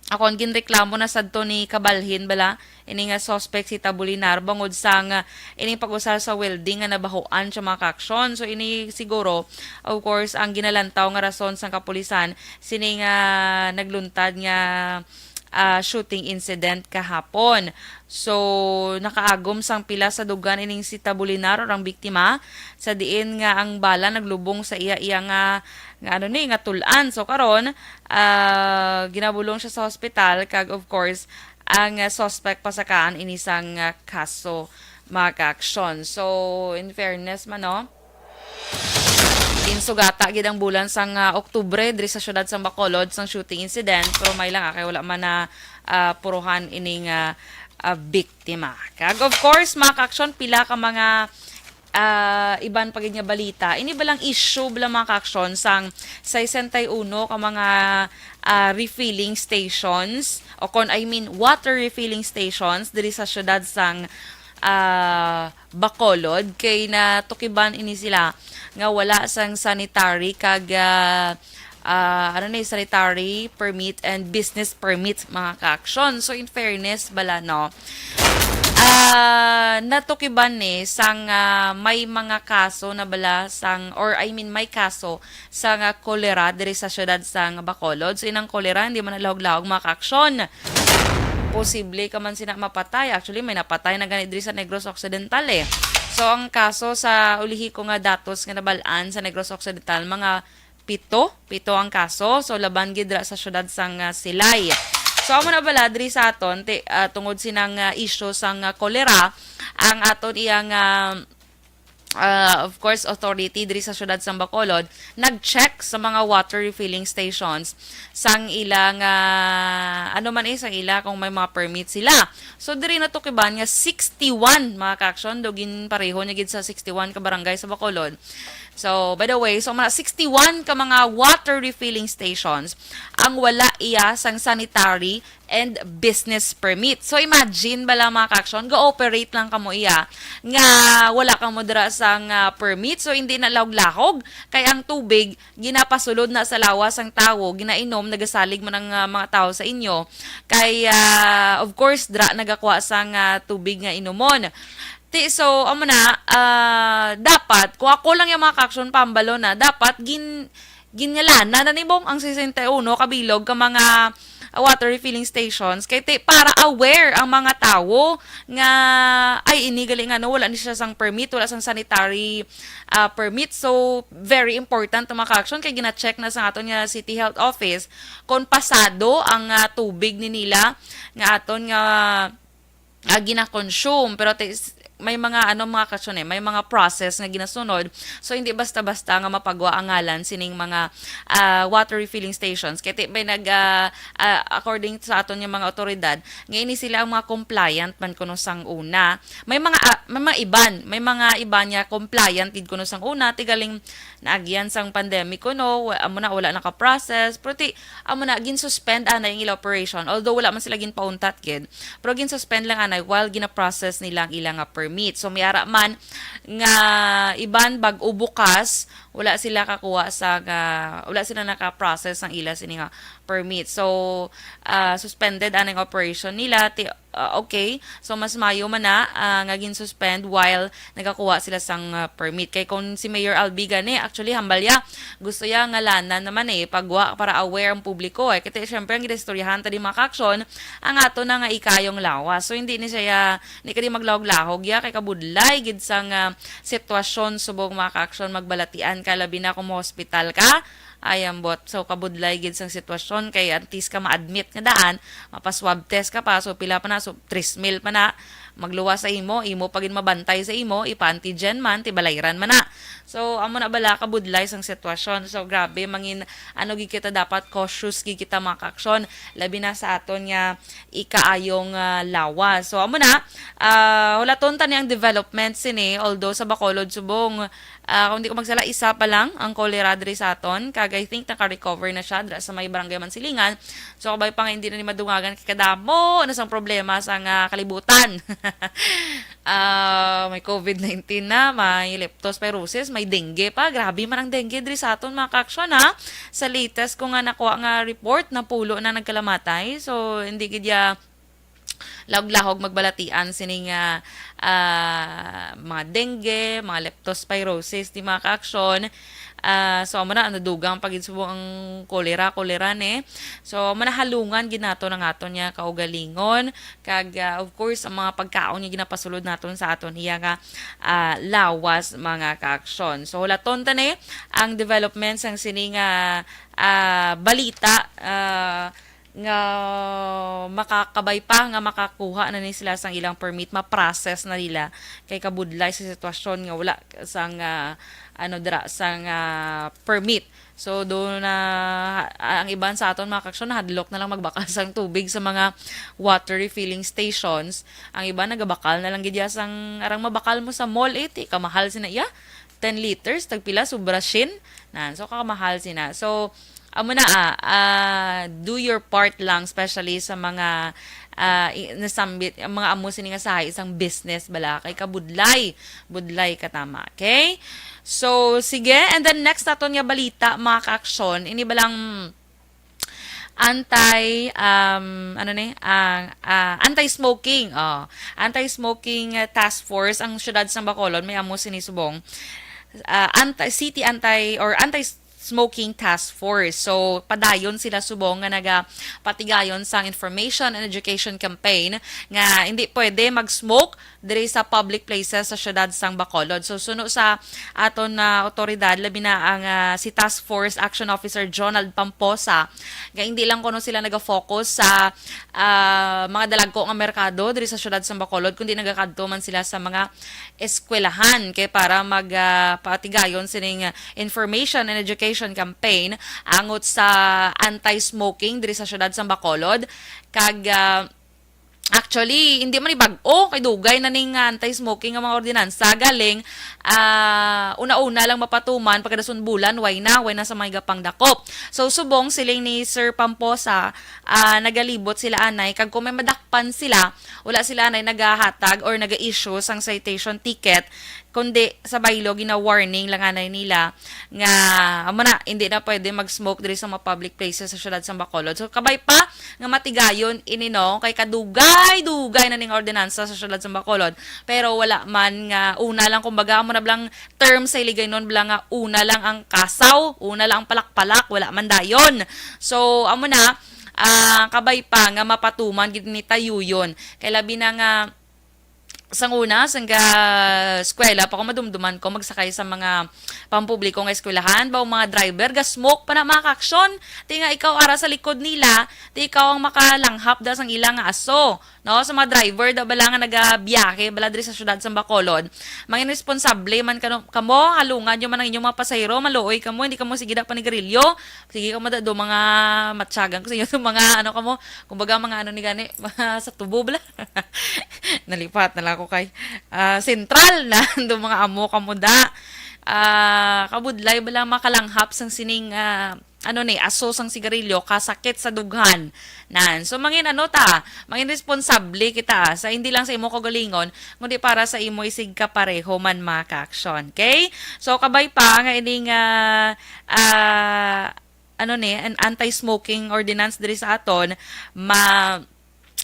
akon ginreklamo na sadto ni Kabalhin bala, ini nga suspect si Tabulinar bangod sang, ah, ining pag-usar sa welding nga nabahoan sa mga kaaksyon. So, ini siguro, of course, ang ginalantaw nga rason sang kapulisan sini nga nagluntad nga, ah, shooting incident kahapon. So, nakaagom sang pila sa dugan ining si Tabulinar or ang biktima, sa diin nga ang bala naglubong sa iya, iya nga, nga ano ni, nga tul-an. So, karon, ah, ginabulong siya sa hospital, kag of course, ang, ah, suspect pasakaan ini sang, ah, kaso, mga kaaksyon. So, in fairness man, no? Ginsugata gid ang bulan sang, ah, Oktubre diri sa siyudad sang Bacolod sang shooting incident, pero may lang, ah, kay wala man na, ah, puruhan ining, ah, ah, biktima. Kag of course, mga kaaksyon, pila ka mga, ah, iban pa gid nga balita. Ini balang issue bala, mga kaaksyon, sang sesenta y uno ka mga, ah, refilling stations o kon, I mean, water refilling stations diri sa siyudad sang, ah, Bacolod, kay natukiban ini sila nga wala sang sanitary kag, ah, ah, ano ni, sanitary permit and business permit, mga kaaksyon. So, in fairness bala, no, ah, natukiban ni sang, ah, may mga kaso na bala sang, or I mean, may kaso sang, ah, kolera diri sa siyudad sang Bacolod. So, inang kolera, hindi man nalahog-lahog, mga kaaksyon. Posible ka man sina mapatay. Actually, may napatay na gani diri sa Negros Occidental, eh. So, ang kaso sa ulihi ko nga datos nga nabalaan sa Negros Occidental, mga pito, pito ang kaso. So, laban gid dira sa siyudad sang, ah, Silay. So, amo na bala diri sa aton, ti-, ah, tungod sinang, ah, issue sang, ah, kolera, ang aton iyang, ah, ah, of course, authority diri sa siyudad sang Bacolod nag-check sa mga water refilling stations sang ilang, ah, ano man, eh, sang ila kung may mga permit sila. So, diri natukiban nga sixty-one, mga kaaksyon, do ginpareho niya gid sa sixty-one ka barangay sa Bacolod. So, by the way, so, mga sixty-one ka mga water refilling stations ang wala iya sang sanitary and business permit. So, imagine bala, mga kaaksyon, ga-operate lang kamo iya nga wala kamo dira sang, ah, permit. So, hindi na lahog-lahog kay ang tubig ginapasulod na sa lawas sang tawo, ginainom, nagasalig man ang, ah, mga tawo sa inyo. Kay, ah, of course, dira nagakuha sang, ah, tubig nga inumon. Ti, so, amo na, ah, dapat, kung ako lang yung mga kaaksyon, pambalo na, dapat gin-, ginngalanan na ni Bong ang sesenta y uno ka bilog ka mga, ah, water refilling stations. Kay ti, para aware ang mga tawo nga, ay, ini gali nga, no, wala ni siya sang permit, wala sang sanitary, ah, permit. So, very important ang mga kaaksyon kay gina-check na sa aton nga City Health Office kung pasado ang, ah, tubig ni nila nga aton nga, ah, gina-consume. Pero ti-, s-, may mga, ano, mga kaaksyon, eh, may mga process nga ginasunod. So, hindi basta-basta nga mapagwa ang ngalan sining mga, ah, water refilling stations. Kay ti-, may nag, ah, ah, according sa aton nga mga otoridad, nga ini sila ang mga compliant man kuno sang una. May mga, ah, may mga iban, may mga iban nga compliant gid kuno sang una, ti galing naagyan sang pandemic kuno, wa-, amo na, wala naka-process. Pero ti, amo na, gin-suspend anay ang ila operation. Although wala man sila ginpauntat gid, pero gin-suspend lang anay while gina-process nila ang ila nga permit. So, may ara man nga iban bag-o bukas, wala sila kakuha sa nga, wala sila naka-process ang ila sini nga permit. So, ah, suspended anay ang operation nila. Ti-, ah, okay. So, mas mayo man na, ah, nga gin-suspend while nagakuha sila sang, ah, permit. Kay kung si Mayor Albi gani, actually, hambal ya, gusto ya ngalanan naman, eh, pagwa para aware ang publiko, eh. Kay, syempre, ang ginaistoryahan ta di, mga kaaksyon, ang ato na nga ikayong lawas. So, hindi ni siya, hindi ka di maglahog-lahog ya, kay kabudlay gid sang, ah, sitwasyon subong, mga kaaksyon, magbalatian ka, labi na kung hospital ka. Ay, ambot. So, kabudlay gid sang sitwasyon, kay antes ka ma-admit nga daan, mapa-swab test ka pa, so pila pa na, so tres mil pa na, magluwas sa imo, imo pa gid mabantay sa imo, ipa-antigen man, ti balayran man na. So, amo na bala kabudlay sang sitwasyon. So, grabe, mangin, ano gid kita, dapat cautious gid kita, mga kaaksyon, labi na sa aton nga ikaayong, ah, lawas. So, amo na, ah, hulaton ta ni ang development sini, although sa Bacolod subong, ah, kung di ko magsala, isa pa lang ang cholera diri sa aton, kag I think naka-recover na siya dira sa may Barangay Mansilingan. So, kabay pa nga hindi na ni madungagan kay kadamo na sang problema sa nga kalibutan. Ah, may covid nineteen na, may leptospirosis, may dengue pa. Grabe man ang dengue diri sa aton, mga kaaksyon, ha. Sa latest ko nga nakuha nga report, napulo na nagkalamatay. So, hindi gid ya lahog-lahog magbalatian sini nga, ah, mga dengue, mga leptospirosis, di, mga kaaksyon. Ah, so, amo na, ang nadugang pa gid subong ang kolera, kolera ni. So, manahalungan gid nato ang aton nga kaugalingon. Kag, ah, of course, ang mga pagkaon nga ginapasulod naton sa aton iya nga, ah, lawas, mga kaaksyon. So, hulaton ta ni ang development sang sini nga, ah, balita, ah, nga makakabay pa nga makakuha na ni sila sang ilang permit, ma-process na nila kay kabudlay sa sitwasyon nga wala sang, ah, ano dira, sang, ah, permit. So, do na, ang iban sa aton, mga kaaksyon, nahadlok na lang magbakal sang tubig sa mga water refilling stations. Ang iban nagabakal na lang gid ya sang arang mabakal mo sa mall, eh, ti kamahal sina iya. Ten liters, tagpila, sobra shin. Nan, so, kamahal sina. So, amo na, ah, ah, do your part lang, especially sa mga, ah, i-, nasambit, ang mga amo sini nga sahay, isang business bala, kay kabudlay, budlay katama, okay? So, sige, and then next naton nga balita, mga kaaksyon, ini balang anti, um, ano ni, ang, ah, anti-smoking, oh, anti-smoking, ah, task force ang siyudad sang Bacolod, may amo sini subong, ah, anti, city anti or anti-smoking task force. So, padayon sila subong nga nagapatigayon sang information and education campaign nga hindi pwede mag-smoke diri sa public places sa siyudad sang Bacolod. So, suno sa aton na otoridad, labi na ang, ah, si Task Force Action Officer Ronald Pamposa, nga hindi lang kuno sila nagafocus sa, ah, mga dalagko nga merkado diri sa siyudad sang Bacolod, kundi nagakadto man sila sa mga eskwelahan kay para mag, ah, patigayon sining information and education campaign angot sa anti-smoking diri sa siyudad sang Bacolod. Kag, ah, actually, hindi man ni bag-o, kay dugay na ning, ah, anti-smoking nga mga ordinansa. Galing, ah, una-una lang mapatuman, pagkadason bulan, way na, way na sa mga gapangdakop. So, subong siling ni Sir Pamposa, ah, nagalibot sila anay, kag kung may madakpan sila, wala sila anay nagahatag or naga-issue sang citation ticket, kundi sa baylo, gina-warning lang anay nila nga, amo na, hindi na pwede mag-smoke diri sa mga public places sa siyudad sa Bacolod. So, kabay pa nga matigayon ini, no, kay kadugay-dugay na ning ordinansa sa siyudad sa Bacolod, pero wala man nga, una lang, kumbaga, amo na blang term sa Hiligaynon bala nga una lang ang kasaw, una lang ang palakpalak, wala man dayon. So, amo na, ah, kabay pa nga mapatuman gid ni tayuyon. Kay labi na nga sang una, sang ga-, eskwela pa ko, madumduman ko magsakay sa mga pampubliko nga eskwelahan, ba, ang mga driver, ga-smoke pa na, mga kaaksyon. Ti nga ikaw ara sa likod nila, ti ikaw ang makalanghap da sang ilang aso, no? Sa mga driver da bala nga nagabiyahe bala diri sa siyudad sa Bacolod, mangin responsable man kano, kamo, halungan nyo man ang inyong mga pasahero, maluoy kamo, hindi kamo sige da panigarilyo, sige kamo da do mga matyagan ko sa inyo, mga ano kamo, kumbaga mga ano ni gani, mga sa tubo bala. Nalipat na lang ako kay, ah, sentral na do mga amo kamo da. Ah, kabudlay bala makalanghap sang sining, ah, ano ni, aso sang sigarilyo, kasakit sa dughan. Nan. So, mangin ano ta, mangin responsable kita, ah, sa hindi lang sa imo kaugalingon, kundi para sa imo isig kapareho man, mga kaaksyon. Okay? So, kabay pa nga ining, ah, ah, ano ni, an anti-smoking ordinance diri sa aton, ma-,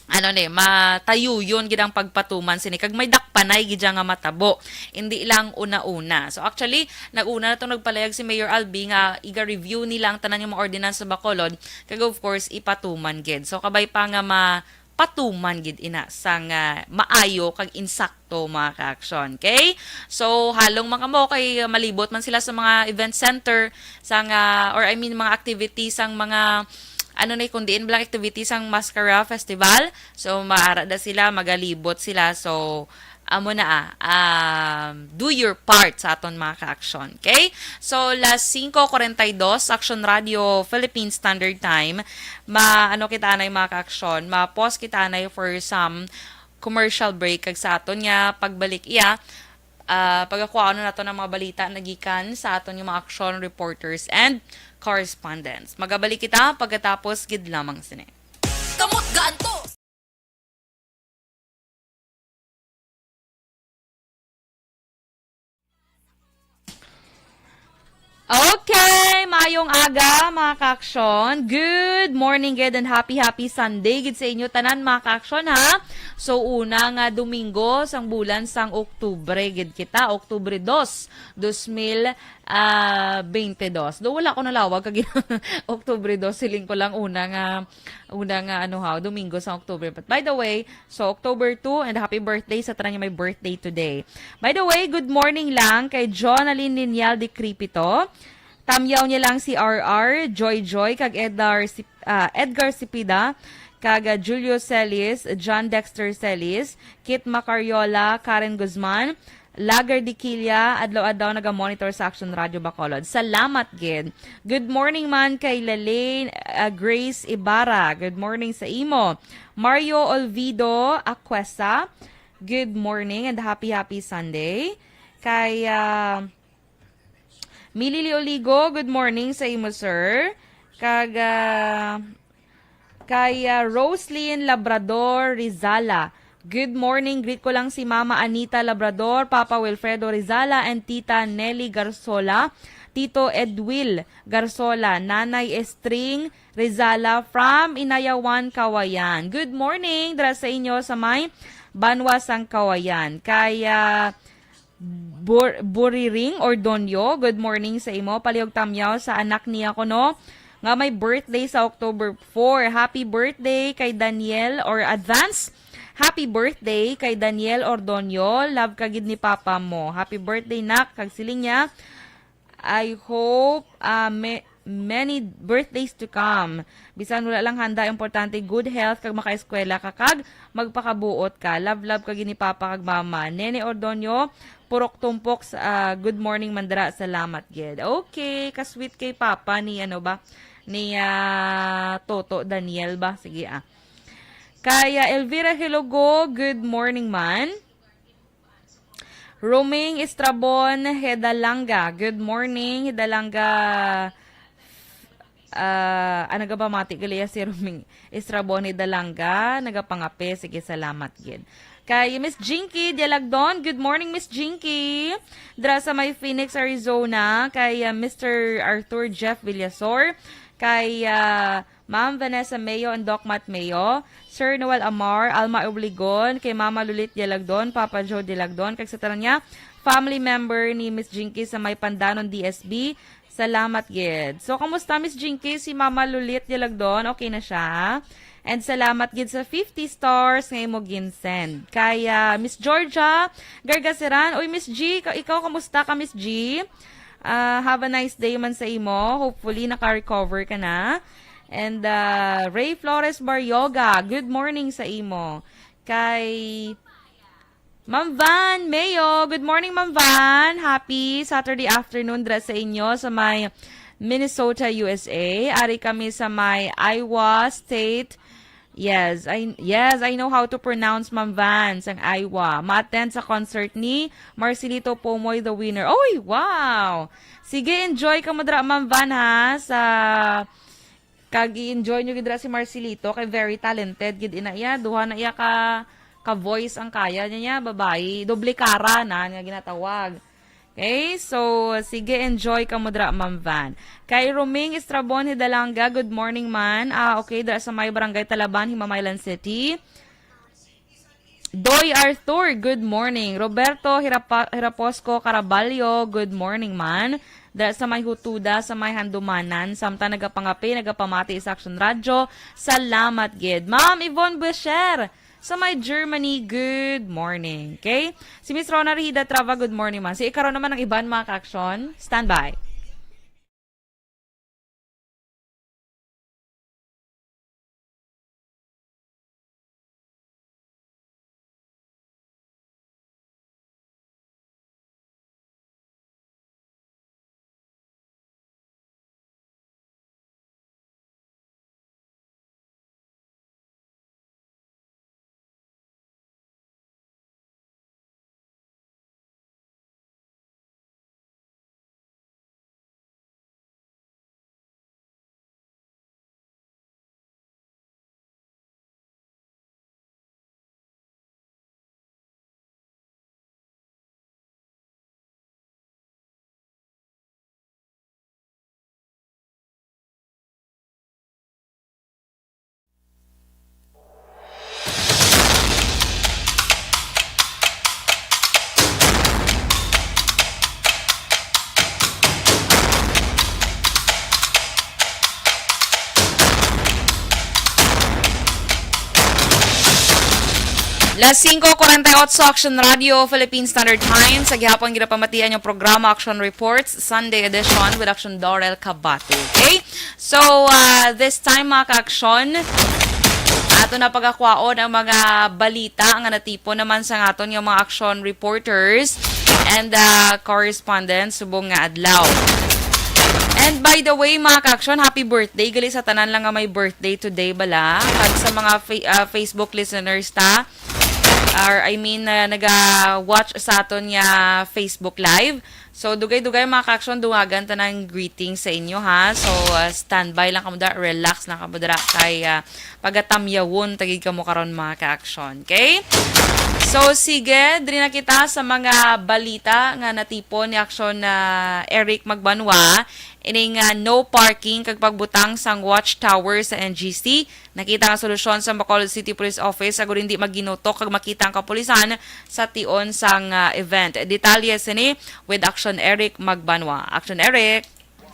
ano ni, matayuyon gid ang pagpatuman sini, kag may dakpanay gid siya nga matabo, hindi lang una-una. So, actually, nag-una na tong nagpalayag si Mayor Albi nga iga-review nila ang tanan nga mga ordinance sa Bacolod, kag of course, ipatuman gid. So, kabay pa nga mapatuman gid ina sang, ah, maayo kag insakto, mga kaaksyon. Okay? So, halong man kamo kay malibot man sila sa mga event center, sang, ah, or I mean, mga activities sang mga ano na, kung diin ba lang activity sang Mascara Festival. So, maara da sila, magalibot sila. So, amo na, ah, um, do your part sa aton mga ka-aksyon. Okay? So, las singko kuwarenta y dos, Aksyon Radio Philippine Standard Time. Ma, ano kita anay, mga ka-aksyon? Ma-pause kita anay for some commercial break. Kag sa aton nga pagbalik, iya, ah, pagakuhaon nato ng mga balita na gikan sa aton nga mga aksyon reporters and correspondents. Magabalik kita pagkatapos gid lamang sini. Kamot gaantos! Okay, mayong aga, mga ka-aksyon. Good morning gid and happy, happy Sunday gid sa inyo tanan, mga ka-aksyon, ha. So, una nga Domingo sang bulan sang Oktubre gid kita, Oktubre dos, dos mil, ah, bente dos. Do, wala ko nalawag kag Oktubre dos, siling ko lang una nga, una nga, ano, ha, Domingo sang Oktubre. But by the way, so, October two, and happy birthday sa tanan nga may birthday today. By the way, good morning lang kay Jonalyn Ninial de Cripito. Tamyaw niya lang si R R, Joy Joy, kag Edgar, Sip-, ah, Edgar Sipida, kag, ah, Julio Celis, John Dexter Celis, Kit Macariola, Karen Guzman, Lager de Quilla, adlaw-adlaw naga-monitor sa Action Radio Bacolod. Salamat gid. Good morning man kay Lalaine, ah, Grace Ibarra. Good morning sa imo. Mario Olvido Aquesa, good morning and happy, happy Sunday. Kay, ah, Mili Leoligo, good morning sa imo, sir. Kag, ah, kay, ah, Roslyn Labrador Rizala, good morning. Greet ko lang si Mama Anita Labrador, Papa Wilfredo Rizala, and Tita Nelly Garsola, Tito Edwil Garsola, Nanay Estring Rizala from Inayawan, Kawayan. Good morning dira sa inyo sa may banwa sang Kawayan. Kay, ah, Bur-, Buriring Ordonio, good morning sa imo. Palihog tamyaw sa anak niya kuno nga may birthday sa October four. Happy birthday kay Daniel, or advance happy birthday kay Daniel Ordonio. Love ka gid ni papa mo. Happy birthday, nak. Kag siling niya, I hope, ah, may, many birthdays to come. Bisan wala lang handa, importante good health kag makaeskwela ka kag magpakabuot ka. Love, love ka gid ni Papa kag Mama. Nene Ordonio, Purok Tumpok, sa, ah, good morning man dira. Salamat gid. Okay, ka-sweet kay Papa ni, ano ba? Ni, ah, Toto Daniel ba? Sige, ah. Kay, ah, Elvira Hilogo, good morning man. Roming Estrabon Hedalanga. Good morning, Hedalanga. Ah, ah, nagapamati gali ya si Roming Estrabon Hedalanga. Nagapangape. Sige, salamat gid. Kay Miss Jinky Dialagdon. Good morning, Miss Jinky. Dira sa may Phoenix, Arizona. Kay, ah, Mister Arthur Jeff Villasor. Kay, ah, Ma'am Vanessa Mayo and Doc Matt Mayo, Sir Noel Amar, Alma Obligón, kay Mama Lulit Dialagdon, Papa Joe Dialagdon, kag sa tanan nga family member ni Miss Jinky sa may Pandanon D S B. Salamat gid. So, kamusta, Miss Jinky, si Mama Lulit Dialagdon? Okay na siya? And salamat gid sa fifty stars nga imo ginsend. Kay, ah, Miss Georgia Gargaseran, uy, Miss G, ka-, ikaw, kamusta ka, Miss G? Ah, have a nice day man sa imo. Hopefully, naka-recover ka na. And, ah, Ray Flores Baryoga, good morning sa imo. Kay Ma'am Van Mayo, good morning, Ma'am Van. Happy Saturday afternoon dira sa inyo sa may Minnesota, U S A. Ari kami sa may Iowa State. Yes, I, yes, I know how to pronounce, Ma'am Van, sang Iowa. Ma-attend sa concert ni Marcelito Pomoy, the winner. Oy, wow! Sige, enjoy ka mo dira, Ma'am Van, ha, sa, kag i-enjoy nyo gid dira si Marcelito, kay very talented gid ina iya. Duha na iya ka, ka voice ang kaya niya, babayi. Doble kara na nga ginatawag. Okay, so, sige, enjoy ka mo dira, Ma'am Van. Kay Roming Estrabon Hidalanga, good morning man. Ah, okay, dira sa may Barangay Talaban, Himamaylan City. Doy Arthur, good morning. Roberto Hirapa-, Hiraposco Caraballo, good morning man. Dira sa may Hutuda, sa may Handumanan, samtang nagapangape, nagapamati sa Action Radyo. Salamat gid. Ma'am Yvonne Buescher, sa may Germany, good morning. Okay? Si Miss Rona Rihida Trava, good morning man. Si ikaron naman ang iban, mga ka-action. Standby. Las singko kuwarenta y otso, Action Radio, Philippine Standard Time. Sa gihapon, ginapamatian yung programa Action Reports, Sunday edition with Action Dorel Cabatu. Okay? So, uh, this time, mga ka-action, ato na pagakwaon ang mga balita nga natipon naman sa aton nga mga action reporters and uh, correspondents subong nga adlaw. And by the way, mga ka-action, happy birthday gali sa tanan lang nga may birthday today bala. Kag sa mga fa- uh, Facebook listeners ta, or I mean, uh, naga-watch sa aton nga Facebook Live. So, dugay-dugay, mga ka-action, dungagan ta ng greetings sa inyo, ha. So, uh, standby lang kamo dira, relax lang kamo dira kay uh, pagatamyawon tagid kamo karon, mga ka-action. Okay? So, sige, diri na kita sa mga balita nga natipon ni Action na Eric Magbanwa. Ining uh, no parking kag pagbutang sang watchtower sa N G C, nakita nga solusyon sa Bacolod City Police Office agud hindi maginutok kag makita ang kapulisan sa tion sang uh, event. Detalye sini with Action Eric Magbanwa. Action Eric.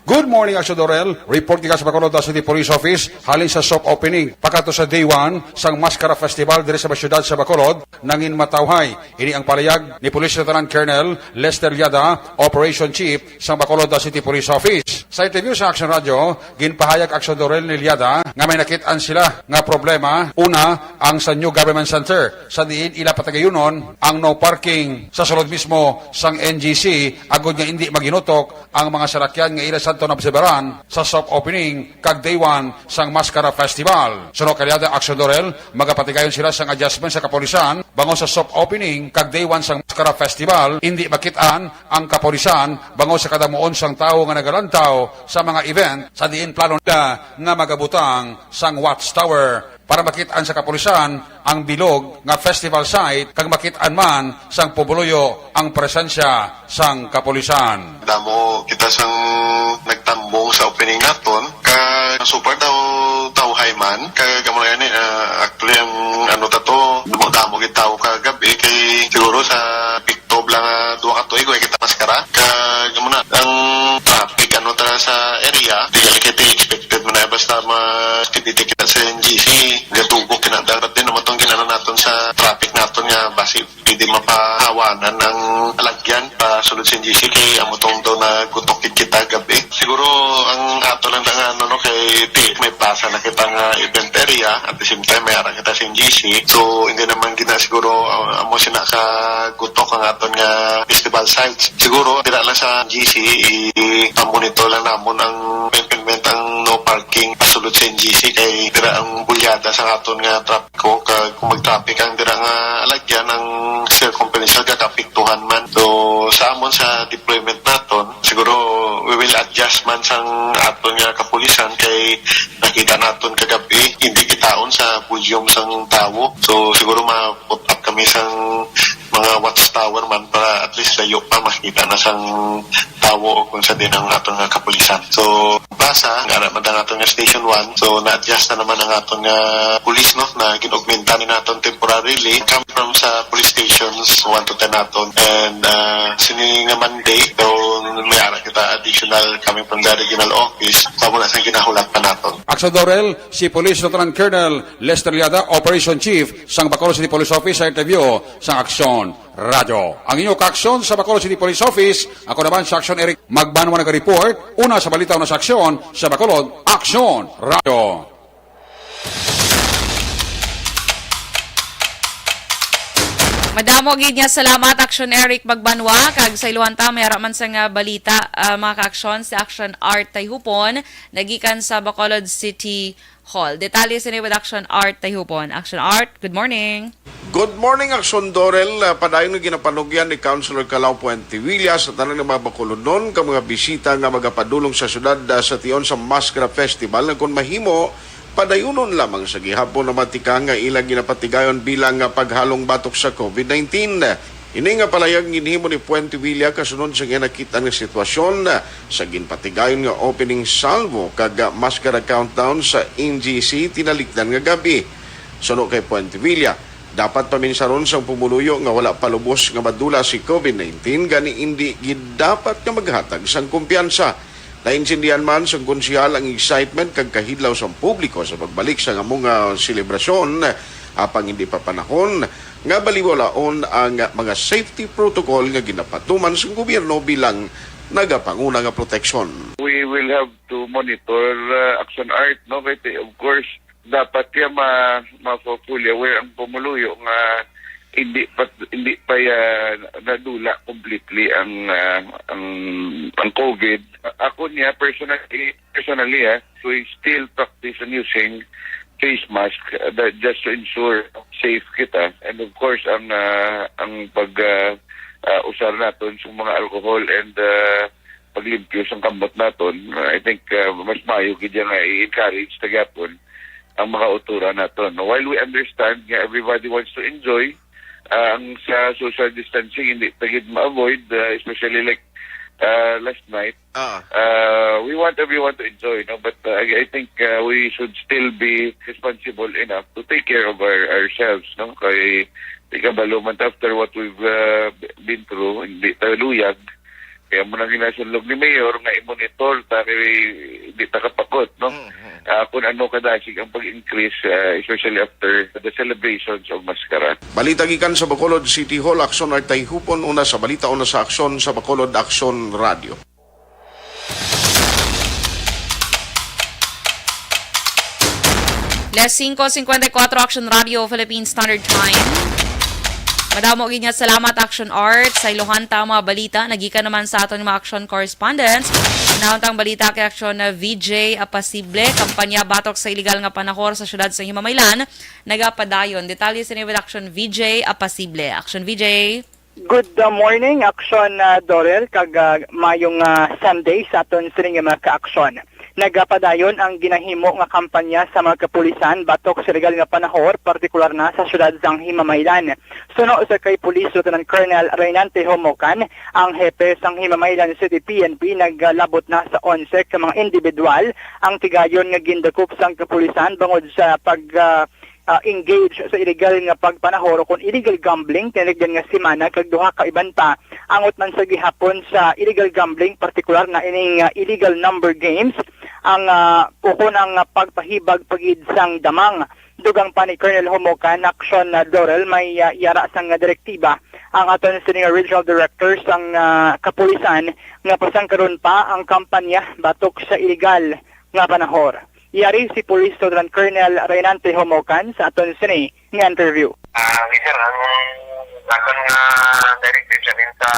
Good morning, Action Dorel. Report gikan sa Bacolod City Police Office halin sa soft opening pakato sa day one sang Maskara Festival diri sa syudad sa Bacolod nangin matawhay. Ini ang palayag ni Police Lieutenant Colonel Lester Liada, Operation Chief sang Bacolod City Police Office. Sa interview sa Action Radio, ginpahayag Action Dorel ni Liada nga may nakit-an sila nga problema. Una, ang sa New Government Center, sa diin ila patagayunon ang no parking sa sulod mismo sang N G C, agud nga indi maginutok ang mga salakyan nga ila sadto naobserbaran sa soft opening kag day one sang Maskara Festival. Suno kay Liada, Action Dorel, magapatigayon sila sang adjustment sa kapulisan bangod sa soft opening kag day one sang Maskara Festival, indi makit-an ang kapulisan bangod sa kadamuon sang tawo nga nagalantaw sa mga event sa diin plano nila nga magabutang sang watchtower para makit-an sa kapulisan ang bilog nga festival site kag makit-an man sang pumuluyo ang presensya sang kapulisan. Damo kita sang nagtambong sa opening naton, ka super daw tawhay man, kag amo na gani, ah, actually ang ano ta to, damo-damo gid tawo kagab-i, kay siguro sa Tob lang nga duha ka tuig, way kita maskara. Kag amo na, ang traffic, ano, tara sa area, di gali kay expected man na basta ma-, activity kita sa N G C, gatugok kinadal. But then, amo tong ginano naton sa traffic naton nga basi pwede mapahawanan ang alagyan pa sulod sa N G C kay amo tong daw nagutok gid kita gab-i. Siguro ang ato lang na nga, ano, no, kay di may plaza na kita nga event area, at the same time may ara kita sa N G C. So, hindi naman gina siguro, uh, amo sina ka gutok ang aton nga festival sites. Siguro dira lang sa N G C, i-, i-monitor lang namon ang implement ang no parking pasulod sa N G C kay dira ang bulyada sa aton nga trapiko, kag kung mag-traffic ang dira nga alagyan, ang circumference gakapiktuhan man. So, sa amon sa deployment naton, siguro we will adjust man sang aton nga kapulisan kay nakita naton kagab-i, hindi kitaon sa volume sang tawo. So, siguro ma-put up kami sang mga watchtower man para at least layo pa makita na sang tawo o kung sa din ang aton nga kapulisan. So, plaza, ara man ang aton nga Station one. So, na-adjust na naman ang aton nga police, no, na gin-augmenta ni naton temporarily. Come from sa police stations one to ten naton. And, uh, sini nga Monday, so, may ara kita additional coming from the regional office. Sa muna sa ginahulat pa naton. Action Dorel, si Police Lieutenant Colonel Lester Liada, Operation Chief sang Bacolod City Police Office sa interview sa Aksyon Radyo. Ang inyo kaaksyon sa Bacolod City Police Office, ako naman sa Aksyon Eric Magbanwa nag-report, una sa balita, una sa aksyon, sa Bacolod, Aksyon Radyo. Madamo gid nga salamat, Aksyon Eric Magbanwa, kag sa iluhan ta, may ara man sa nga balita, ah, mga kaaksyon, si Aksyon Art Tayhupon, nagikan sa Bacolod City Hall. Detalye sini with Action Art Tayhupon. Action Art, good morning. Good morning, Action Dorel. Ah, padayon nga ginapanugyan ni Councilor Calao Puentevilla sa tanan nga mga Bacolodnon kag mga bisita nga magapadulong sa syudad, ah, sa tion sa Maskara Festival nga kon mahimo, padayunon lamang sa gihapon na matika nga ilang ginapatigayon bilang nga paghalong batok sa COVID nineteen. Ini nga palayag ginhimo ni Puentevilla kasunod sa ginakita nga sitwasyon sa ginpatigayon nga opening salvo kag maskara countdown sa N G C tinalikdan nga gab-i. Suno kay Puentevilla, dapat paminsaron sang pumuluyo nga wala pa lubos nga madula si COVID nineteen, gani indi gid dapat nga maghatag sang kumpiyansa. Naintindihan man sang konsehal ang excitement kag kahidlaw sang publiko sa pagbalik sang amo nga selebrasyon, apang hindi pa panahon nga baliwalaon ang mga safety protocol nga ginapatuman sang gobyerno bilang nagapanguna nga proteksyon. We will have to monitor, uh, Action Art, no? Kay, of course, dapat ya ma-, ma-fully aware ang pumuluyo nga hindi pa, hindi pa ya nadula completely ang, uh, ang, ang COVID. Ako niya, personally, personally, ha, we still practice on using face mask, uh, that, just to ensure safe kita. And of course, ang, uh, ang pag, uh, uh, usar naton sa mga alcohol and, uh, paglimpyo sang kamot naton, I think, uh, mas maayo gid nga i-encourage ta gyapon ang mga authority naton. While we understand nga everybody wants to enjoy, uh, ang sa social distancing hindi ta gid ma-avoid, uh, especially like, uh, last night. Ah. Uh, we want everyone to enjoy, no? But, uh, I, I think, uh, we should still be responsible enough to take care of our, ourselves, no? Kay di ka balo man after what we've, uh, been through, hindi ta luyag. Kaya mo nang ginasulog ni Mayor nga i-monitor ta kay di ta kapakot, no? Mm, mm. Ah, kung ano kadasig ang pag-increase, ah, especially after the celebrations of Maskara. Balita gikan sa Bacolod City Hall, Aksyon Artay Hupon, una sa balita, una sa aksyon sa Bacolod Aksyon Radio. Las singko singkwenta y kuwatro, Action Radio Philippine Standard Time. Madamo gid nga salamat, Action Art. Sa ilohan ta ang mga balita, nagikan naman sa aton mga action correspondents. Naon tang balita kay Action V J Apasible, kampanya batok sa iligal nga panahor sa siyudad sa Himamaylan, nagapadayon. Detalye sini with Action V J Apasible. Action V J. Good, uh, morning, Action, uh, Dorel, kag, uh, mayong, uh, Sunday sa aton sining mga ka-aksyon. Nagapadayon ang ginahimo nga kampanya sa mga kapulisan batok sa iligal nga panahor, partikular na sa siyudad sang Himamaylan. Suno sa kay Police Lieutenant Colonel Reynante Homocan, ang hepe sang Himamaylan City P N P, naglabot na sa onse ka mga individual ang tigayon nga gindakop sang kapulisan bangod sa pag, ah, ah, engage sa iligal nga pagpanahor o kon illegal gambling tinigdan nga semana, kag duha ka iban pa angot man sa gihapon sa illegal gambling, partikular na ining, ah, illegal number games, ang, ah, ukon ang, ah, pagpahibag pa gid sang damang. Dugang pa ni Colonel Homocan, Action, ah, Dorel, may, ah, yara sang direktiba ang aton sini nga Regional Director sang, ah, Kapulisan nga pasangkaron pa ang kampanya batok sa illegal nga panahor. Yari si Police Lieutenant Colonel Reynante Homocan sa aton sini nga interview. Ah, yes, sir, ang aton nga directive siya din sa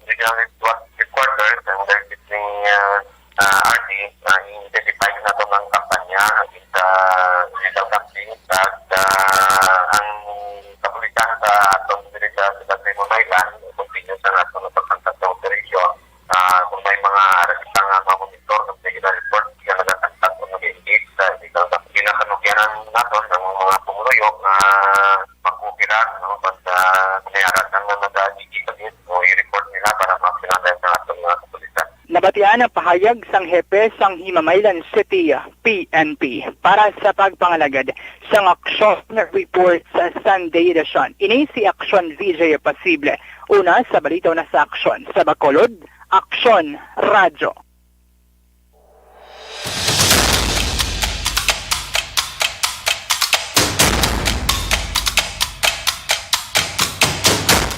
Regional Headquarters, ang directive ni, ah, ah, R D, ah, i-intensify nato ang kampanya against sa illegal gambling, at, ah, ang kapulisan sa aton diri sa Siyudad sa Himamaylan, continue sa nato nga pagtangkad sa operasyon. Ah, kung may mga arestang, ah, mga monitor, kung may gina-report, siya nagatanggap o nag-engage sa illegal na kinakanugyanan naton ang mga pumuluyo nga magkooperar, no? Basta kung may arestang nga nag-aagigit sa o i-report nila para masinanay sa aton mga kapulisan. Nabatian ang pahayag sang hepe sang Himamaylan City P N P. Para sa pagpangalagad sang aksyon report sa Sunday Edition, ini si Aksyon V J Pasible. Una sa balita, una sa aksyon. Sa Bacolod, Aksyon Radyo.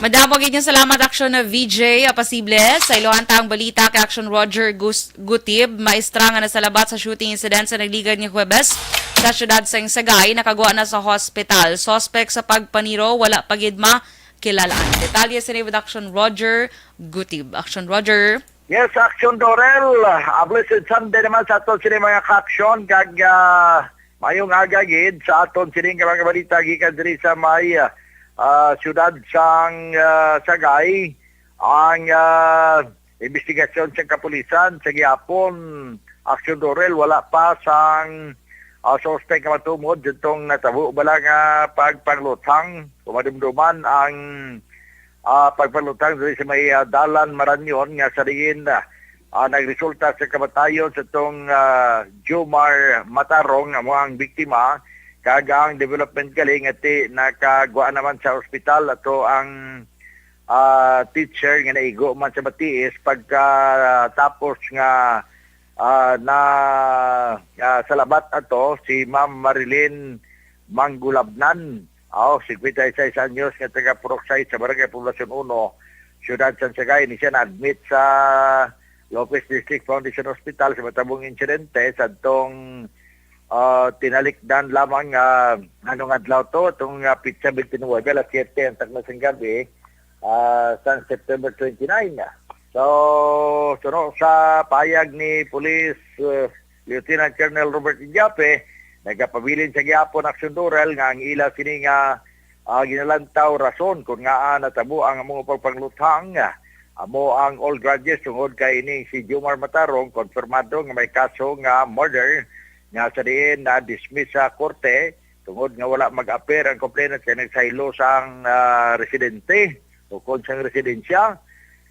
Madamo gid nga salamat, Aksyon V J Apasible. Sa ilohan ta ang balita kay Aksyon Roger Gus-, Gutib, maestra nga nasalabat sa shooting incident sa nagligad nga Huwebes sa siyudad sang Sagay, nakagwa na sa hospital. Suspek sa pagpaniro, wala pa gid makilalaan. Detalye sini with Aksyon Roger Gutib. Aksyon Roger. Yes, Aksyon Dorel. A blessed Sunday naman sa ato sini mga ka-aksyon, kag, ah, mayong aga gid sa aton sini nga mga balita gikan diri sa may, ah, siyudad sang, ah, Sagay. Ang, ah, imbestigasyon sa kapulisan sa gihapon, Aksyon Dorel, wala pa sang, ah, suspek nga matumod ditong natabo bala nga pagpanglutang. Kumadumduman ang, ah, pagpanglutang diri sa may, ah, Dalan Marañon nga sa diin, ah, ah, nagresulta sa kamatayon sa tong, ah, Jomar Matarong, amo ang biktima, kag ang development gali nga ti nakagwa naman sa ospital ato ang, ah, teacher nga naigo man sa matiis pagkatapos nga, ah, na, ah, salabat ato si Ma'am Marilyn Manggulabnan. aw, singkwenta y seis anyos nga taga Purok sais sa Barangay Poblacion uno, Siyudad Sansagay, ni siya na-admit sa Lopez District Foundation Hospital sa matabong insidente sadtong, ah, tinalikdan lamang, ah, anong adlaw to, itong, ah, pitsa twenty-nine, alas siyete ang takna sang gabi, ah, sang September twenty-nine. So, suno sa payag ni Police, ah, Lieutenant Colonel Robert Idiape, nagapabilin sa gihapon aksyon, Dorel, nga ang ila sini nga, ah, ginalantaw rason kon ngaa natabo ang among pagpangluthang, ah, amo ang all grudges tungod kay ini si Jomar Matarong, konfirmado nga may kaso nga murder nga sa diin na-dismiss sa korte tungod nga wala mag-appear ang complainant kay nagsaylo sang, ah, residente o kon sang residensya.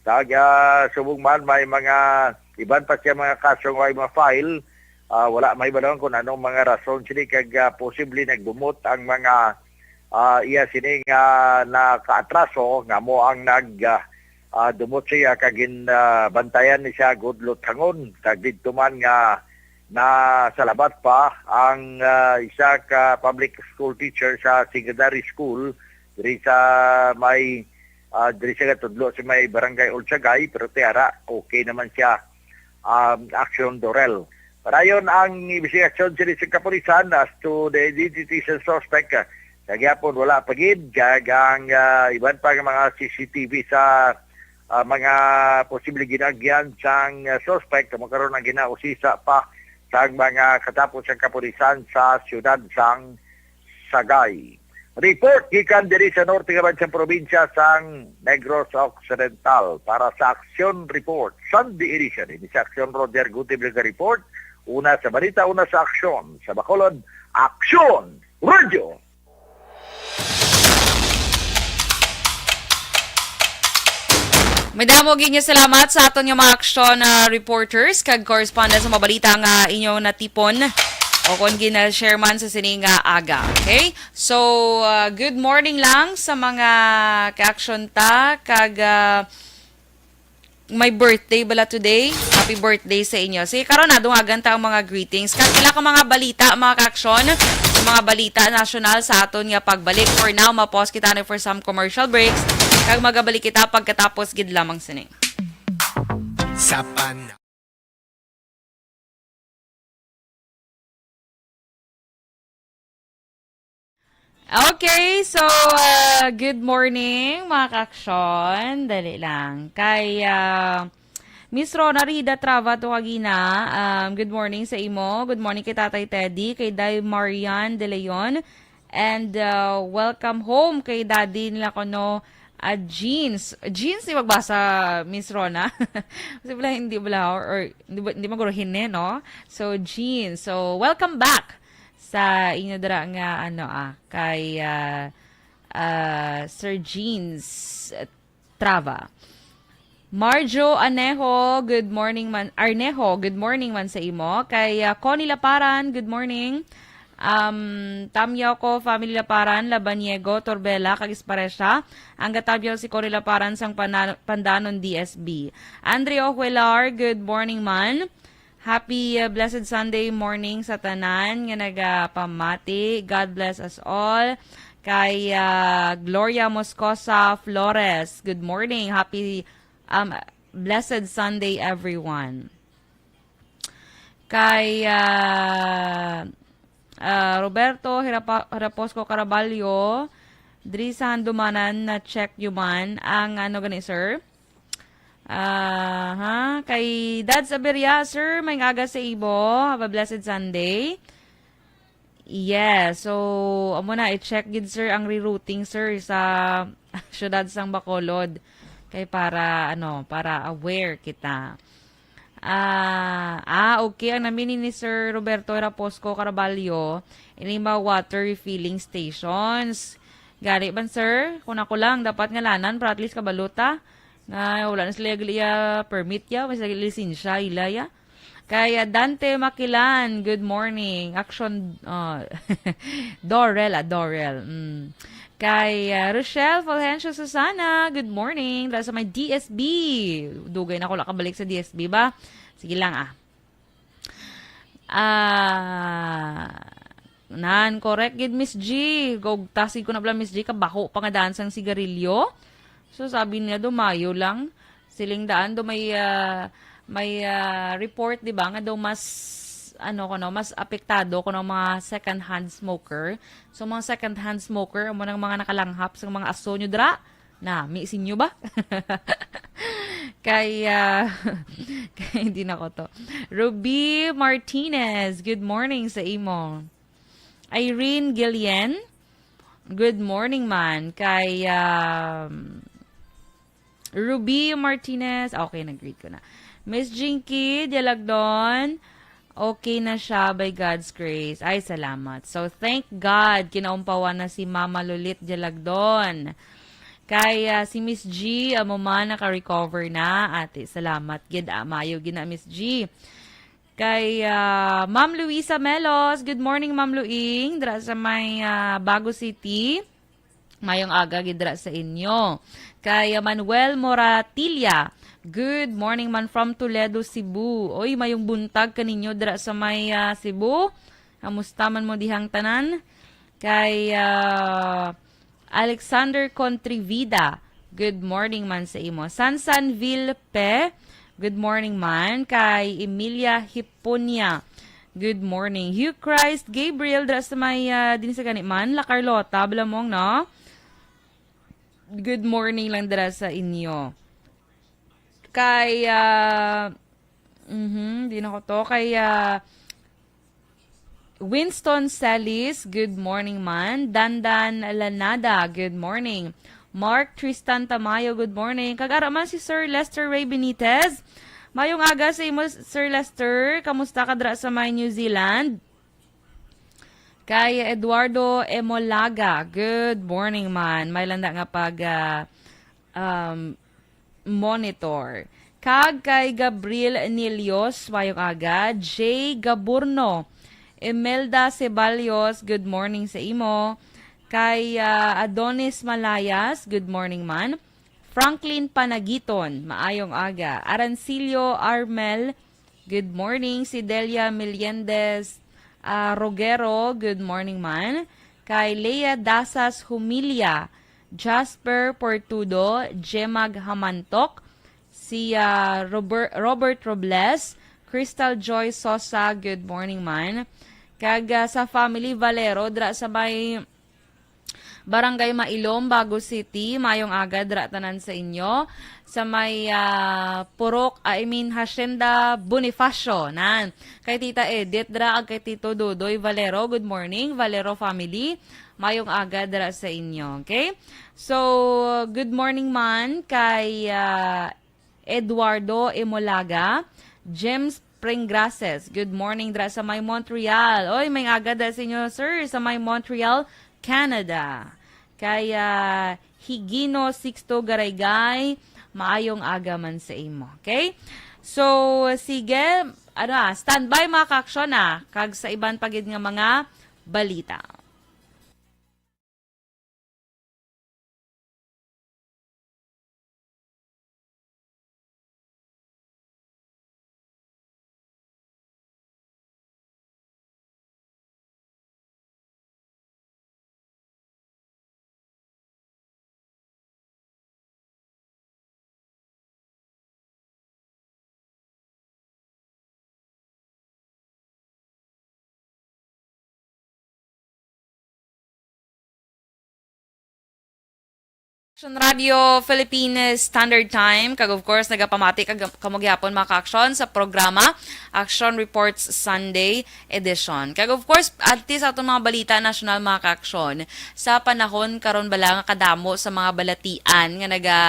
Kag, ah, subong man may mga iban pa siya mga kaso nga may mga file, ah, wala may balon kung anong mga rason sini kag, ah, posible nagbumot ang mga, ah, iya sini nga nakaatraso nga mo ang nag, ah, ah, dumot siya kag gin, ah, bantayan ni siya gud luthangon kag didto man nga nasalabat pa ang, ah, isa ka public school teacher sa secondary school diri sa may, ah, diri sa gatudlo sa may Barangay Olsagay, pero tiara, okay naman siya, um, action, Dorel. Padayon ang investigasyon diri sa kapulisan as to the identity sa suspect. Sa gihapon, wala pa gid, kag ang, ah, iban pa nga mga C C T V sa, ah, mga posible ginagyan sang, ah, suspect, amo karon ang ginausisa pa sang mga katapos sang kapulisan sa siyudad sang Sagay. Report gikan diri sa norte nga bansang probinsya sang Negros Occidental. Para sa Aksyon Report, Sunday edition, ini sa Aksyon, Roger Gutib nga report. Una sa balita, una sa aksyon. Sa Bacolod, Aksyon Radio. Madamo gid nga salamat sa aton nga mga aksyon, ah, reporters kag correspondent sa mga balita nga inyong natipon o kon gina-share man sa sini nga aga. Okay? So, ah, good morning lang sa mga ka-aksyon ta kag, ah, may birthday bala today. Happy birthday sa inyo. Sige, karon na, dungagan ta ang mga greetings. Kag pila ka mga balita, mga ka-aksyon, sa mga balita nasyonal sa aton nga pagbalik. For now, ma-pause kita na for some commercial breaks. Kag magabalik kita pagkatapos gid lamang sini. Sa pan- Okay, so, ah, good morning, mga ka-aksyon. Dali lang. Kay, ah, Miss Rona Rida Trava to kagina, um, good morning sa imo. Good morning kay Tatay Teddy, kay Day Marian De Leon, and, uh, welcome home kay Daddy nila kuno, ah, Jeans. Jeans, di magbasa, Miss Rona? Kasi wala, hindi wala, or, or hindi ba, hindi maguro hine, no? So, Jeans. So, welcome back sa inyo dira nga, ano, ah, kay, ah, ah, Sir Jeans Trava. Marjo Anejo, good morning man. Arnejo, good morning man sa imo. Kay, ah, Connie Laparan, good morning. Um, Tamyoko family Laparan, Labaniego, Torbela, kag Esparecia. Ang gatamyaw si Connie Laparan sang Pana-, Pandanon D S B. Andre Ojuelar, good morning man. Happy, uh, blessed Sunday morning sa tanan nga nagapamati. God bless us all. Kay, uh, Gloria Moscosa Flores, good morning. Happy, um, blessed Sunday, everyone. Kay, uh, uh, Roberto Hirapa-, Hiraposco Caraballo, diri sa Handumanan, na-check nyo man ang ano gani, sir? Aha, kay Dads Aberia, sir, may aga sa imo. Have a blessed Sunday. Yes, so, amo na, i-check gid, sir, ang rerouting, sir, sa syudad sang Bacolod. Kay para, ano, para aware kita. Ah, ah, okay. Ang namini ni Sir Roberto Raposco Caraballo, ini mga water refilling stations. Gani man, sir, kung ako lang, dapat ngalanan, para at least kabalo ta nga wala na sila gali, ah, permit ya, may sila lisensya, ila ya. Kay, ah, Dante Makilan, good morning. Action, ah, Dorel, ah, Dorel. Mm. Kay, ah, Rochelle Fulgencio Susana, good morning. Dala sa may D S B. Dugay na ako nakabalik sa D S B ba? Sige lang, ah. Ah, Nan, correct gid, Miss G. Gog, tasig ko na bala, Miss G, kabaho pa nga daan sang sigarilyo. So, sabi niya, dumayo lang. Siling daan, do may, ah, may, ah, report, di ba, nga daw mas, ano, kuno, mas apektado kuno ang mga second-hand smoker. So, mga second-hand smoker, amo nang mga nakalanghap sa mga aso nyo dira. Nami sinyo ba? Kay, ah, kay hindi na ko to. Ruby Martinez, good morning sa imo. Irene Guillen, good morning man. Kay, um, Ruby Martinez, okay, nag-read ko na. Miss Jinky Dialagdon, okay na siya by God's grace. Ay, salamat. So, thank God, kinaumpawan na si Mama Lolit Dialagdon. Kay, ah, si Miss G, amo man, naka-recover na. Ate, salamat gid, ah, maayo gid na, Miss G. Kay, ah, Ma'am Luisa Melos, good morning, Ma'am Luing, dira sa may, ah, Bago City. Mayong aga gid dira sa inyo. Kay, ah, Manuel Moratilla, good morning man from Toledo, Cebu. Oy, mayong buntag kaninyo dira sa may, ah, Cebu. Kamusta man mo dihang tanan? Kay, ah, Alexander Contrivida, good morning man sa imo. Sansanville Pe, good morning man. Kay Emilia Hiponia, good morning. Hugh Christ Gabriel, dira sa may, ah, din sa gani man, La Carlota, Blamong, no? Good morning lang dira sa inyo. Kay, ah, mhm, di na ko to. Kay, ah, Winston Celis, good morning man. Dandan Lanada, good morning. Mark Tristan Tamayo, good morning. Kag ara man si Sir Lester Ray Benitez. Mayong aga sa imo, Sir Lester. Kamusta ka dira sa may New Zealand? Kay Eduardo Emolaga, good morning man. May landa nga pag, ah, um, monitor. Kag kay Gabriel Nilios, mayong aga. Jay Gaburno, Imelda Ceballos, good morning sa imo. Kay, ah, Adonis Malayas, good morning man. Franklin Panagiton, maayong aga. Arancilio Armel, good morning. Si Delia Meliendez, ah, Rogero, good morning man. Kay Lea Dasas Humilla, Jasper Portudo, Jemag Hamantok, si, ah, Robert, Robert Robles, Crystal Joy Sosa, good morning man. Kag, ah, sa family Valero, dira sa may Barangay Mailom, Bago City, mayong aga dira tanan sa inyo. Sa may, ah, Purok, ah, I mean, Hacienda Bonifacio, nan. Kay Tita Edith dira, ag kay Tito Dodoy Valero, good morning, Valero family. Mayong aga dira sa inyo, okay? So, good morning man kay, ah, Eduardo Emolaga, James Pringgrases. Good morning dira sa may Montreal. Oy, may aga dira sa inyo, sir, sa may Montreal, Canada. Kay, ah, Higino Sixto Garaygay, maayong aga man sa imo. Okay? So, sige, ano, ah, standby, mga kaaksyon, ah, kag sa iban pa gid nga mga balita. Action Radio Philippines Standard Time, kag of course, nagapamati kag kamo gihapon, mga kaaksyon, sa programa Action Reports Sunday Edition. Kag of course, antes sa aton mga balita nasyonal, mga kaaksyon, sa panahon karon bala nga kadamo sa mga balatian nga naga,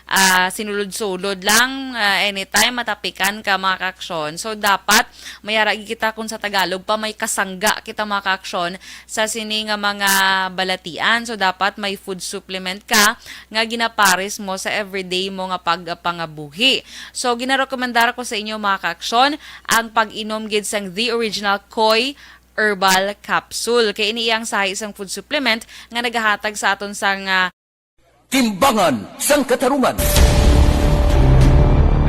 ah, sinulod-sulod lang, ah, anytime matapikan ka, mga kaaksyon. So, dapat may ara gid kita, kung sa Tagalog pa, may kasangga kita, mga kaaksyon, sa sini nga mga balatian. So, dapat may food supplement ka nga ginapares mo sa everyday mo nga pagpangabuhi. So, ginarekomendar ko sa inyo, mga kaaksyon, ang pag-inom gid sang The Original Koi Herbal Capsule. Kay ini iyang sahi sang food supplement nga nagahatag sa aton sang, ah, Timbangan sang Katarungan.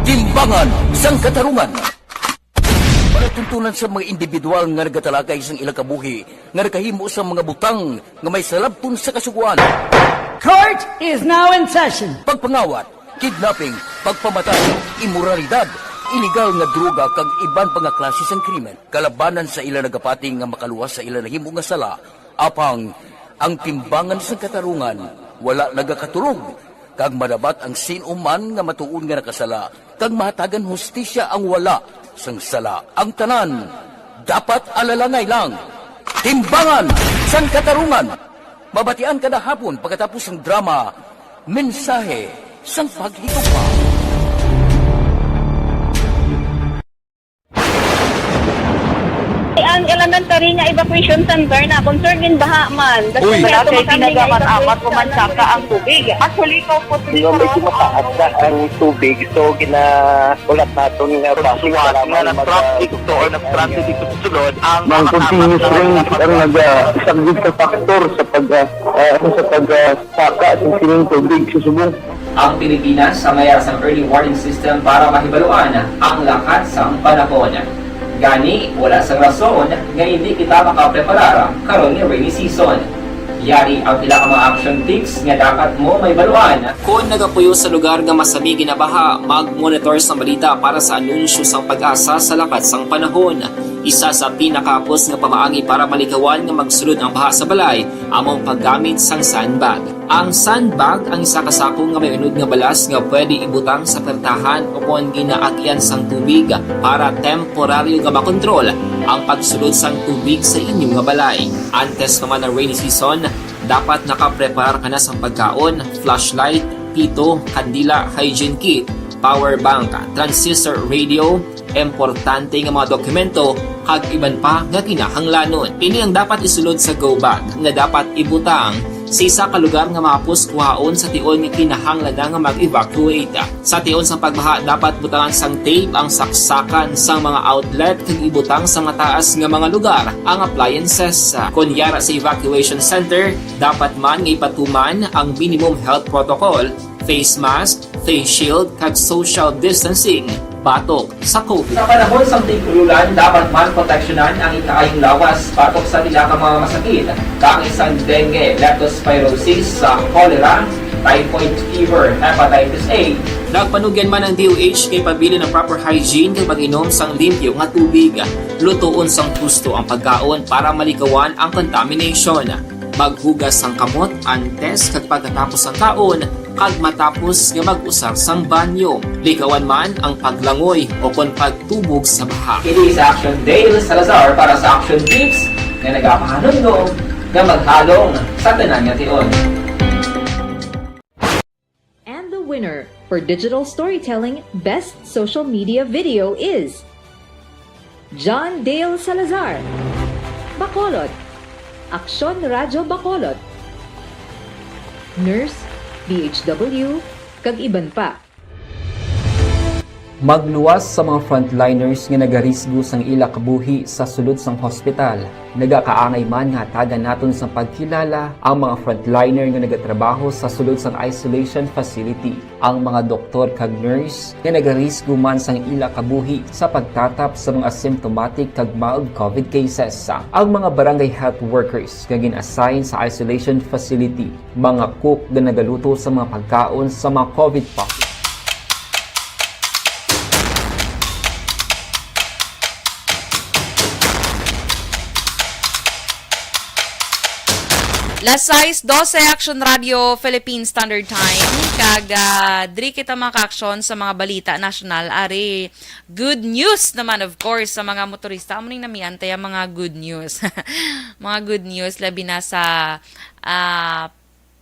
Timbangan sang Katarungan. Tunan sa mga individual nga nagatalakay sang ila kabuhi nga nakahimo sa mga butang nga may salabton sa kasugoan. Court is now in session. Pagpangawat, kidnapping, pagpamatay, imoralidad, ilegal nga droga kag iban pa nga klase sang krimen. Kalabanan sa ila nagapati nga makaluwas sa ila nahimo nga sala, apang ang timbangan sang katarungan wala nagakatulog, kag madabat ang sin-o man nga matuod nga nakasala, kag mahatagan hustisya ang wala sang sala. Ang tanan dapat alalangay lang. Timbangan sang katarungan. Mabatian kada hapon pagkatapos sang drama, Mensahe sang Paghigugma. Ang elementary nga evacuation center na concerned in baha man. Uy. Wala kay tinaga man amat ko man saka ang tubig. Actually, ko po. Di ba, medyo mataas na ang tubig, so ginahulat naton nga traffic. Suwat nga na traffic to or nag-traffic dito sa sulod ang mga continuous rain ang nag-, ah, isa gid sa factor sa pag, ah, ah, sa pag, ah, saka sa sining tubig sa subong. Ang Pilipinas sa mayara sang early warning system para mahibaluan ang lakat sang panahon. Gani, wala sang rason nga hindi kita makapreparar karon nga rainy season. Yari ang pila ka mga action tips nga dapat mo mahibaluan. Kon nagapuyo sa lugar nga masami ginabaha, mag-monitor sang balita para sa anunsyo sang PAGASA sa lakat sang panahon. Isa sa pinakahapos nga pamaagi para malikawan nga magsulod ang baha sa balay amo ang paggamit sang sandbag. Ang sandbag ang isa ka sako nga may unod nga balas nga pwede ibutang sa pertahan o kon ginaagian sang tubig para temporaryo nga makontrol ang pagsulod sang tubig sa inyo nga balay. Antes pa man ang rainy season, dapat nakapreparar ka na sang pagkaon, flashlight, pito, kandila, hygiene kit, power bank, transistor radio, importante nga mga dokumento, kag iban pa nga kinahanglanon. Ini ang dapat isulod sa go bag nga dapat ibutang sa isa ka lugar nga mahapos kuhaon sa tion nga kinahanglan na nga mag-evacuate. Sa tion sang pagbaha, dapat butangan sang tape ang saksakan sang mga outlet kag ibutang sa mataas nga mga lugar ang appliances. Kon yara sa evacuation center, dapat man nga ipatuman ang minimum health protocol, face mask, face shield, kag social distancing batok sa COVID. Sa panahon sang tig-ululan, dapat man proteksyonan ang ikaayong lawas batok sa pila ka mga masakit, kaangay sang dengue, leptospirosis, sa cholera, typhoid fever, hepatitis A. Nagpanugyan man ang D O H nga ipabilin ang proper hygiene kag pag-inom sang limpyo nga tubig. Lutoon sang husto ang pagkaon para malikawan ang contamination. Maghugas sang kamot antes kag pagkatapos sang kaon, kag matapos nga mag-usar sang banyo. Likawan man ang paglangoy o kon pagtubog sa baha. Kini si Action Dale Salazar para sa Action Tips nga nagapahanumdom nga maghalong sa tanan nga tion. And the winner for digital storytelling best social media video is John Dale Salazar, Bacolod, Aksyon Radyo Bacolod, Nurse, D H W, kag iban pa. Magluwas sa mga frontliners nga nagarisgo sang ila kabuhi sa sulod sang hospital. Nagakaangay man nga hatagan naton sang pagkilala ang mga frontliner nga nagatrabaho sa sulod sang isolation facility. Ang mga doktor kag nurse nga nagarisgo man sang ila kabuhi sa pagtatap sa mga asymptomatic kag mild COVID cases. Ang mga barangay health workers nga gin-assign sa isolation facility, mga cook nga nagaluto sa mga pagkaon sa mga COVID positive. Las sais dose, Action Radio Philippine Standard Time. Kag, ah, diri kita, mga ka-aksyon, sa mga balita nasyonal. Ari, good news naman, of course, sa mga motorista. Amo ning namian ta ya mga good news. Mga good news, labi na sa, ah,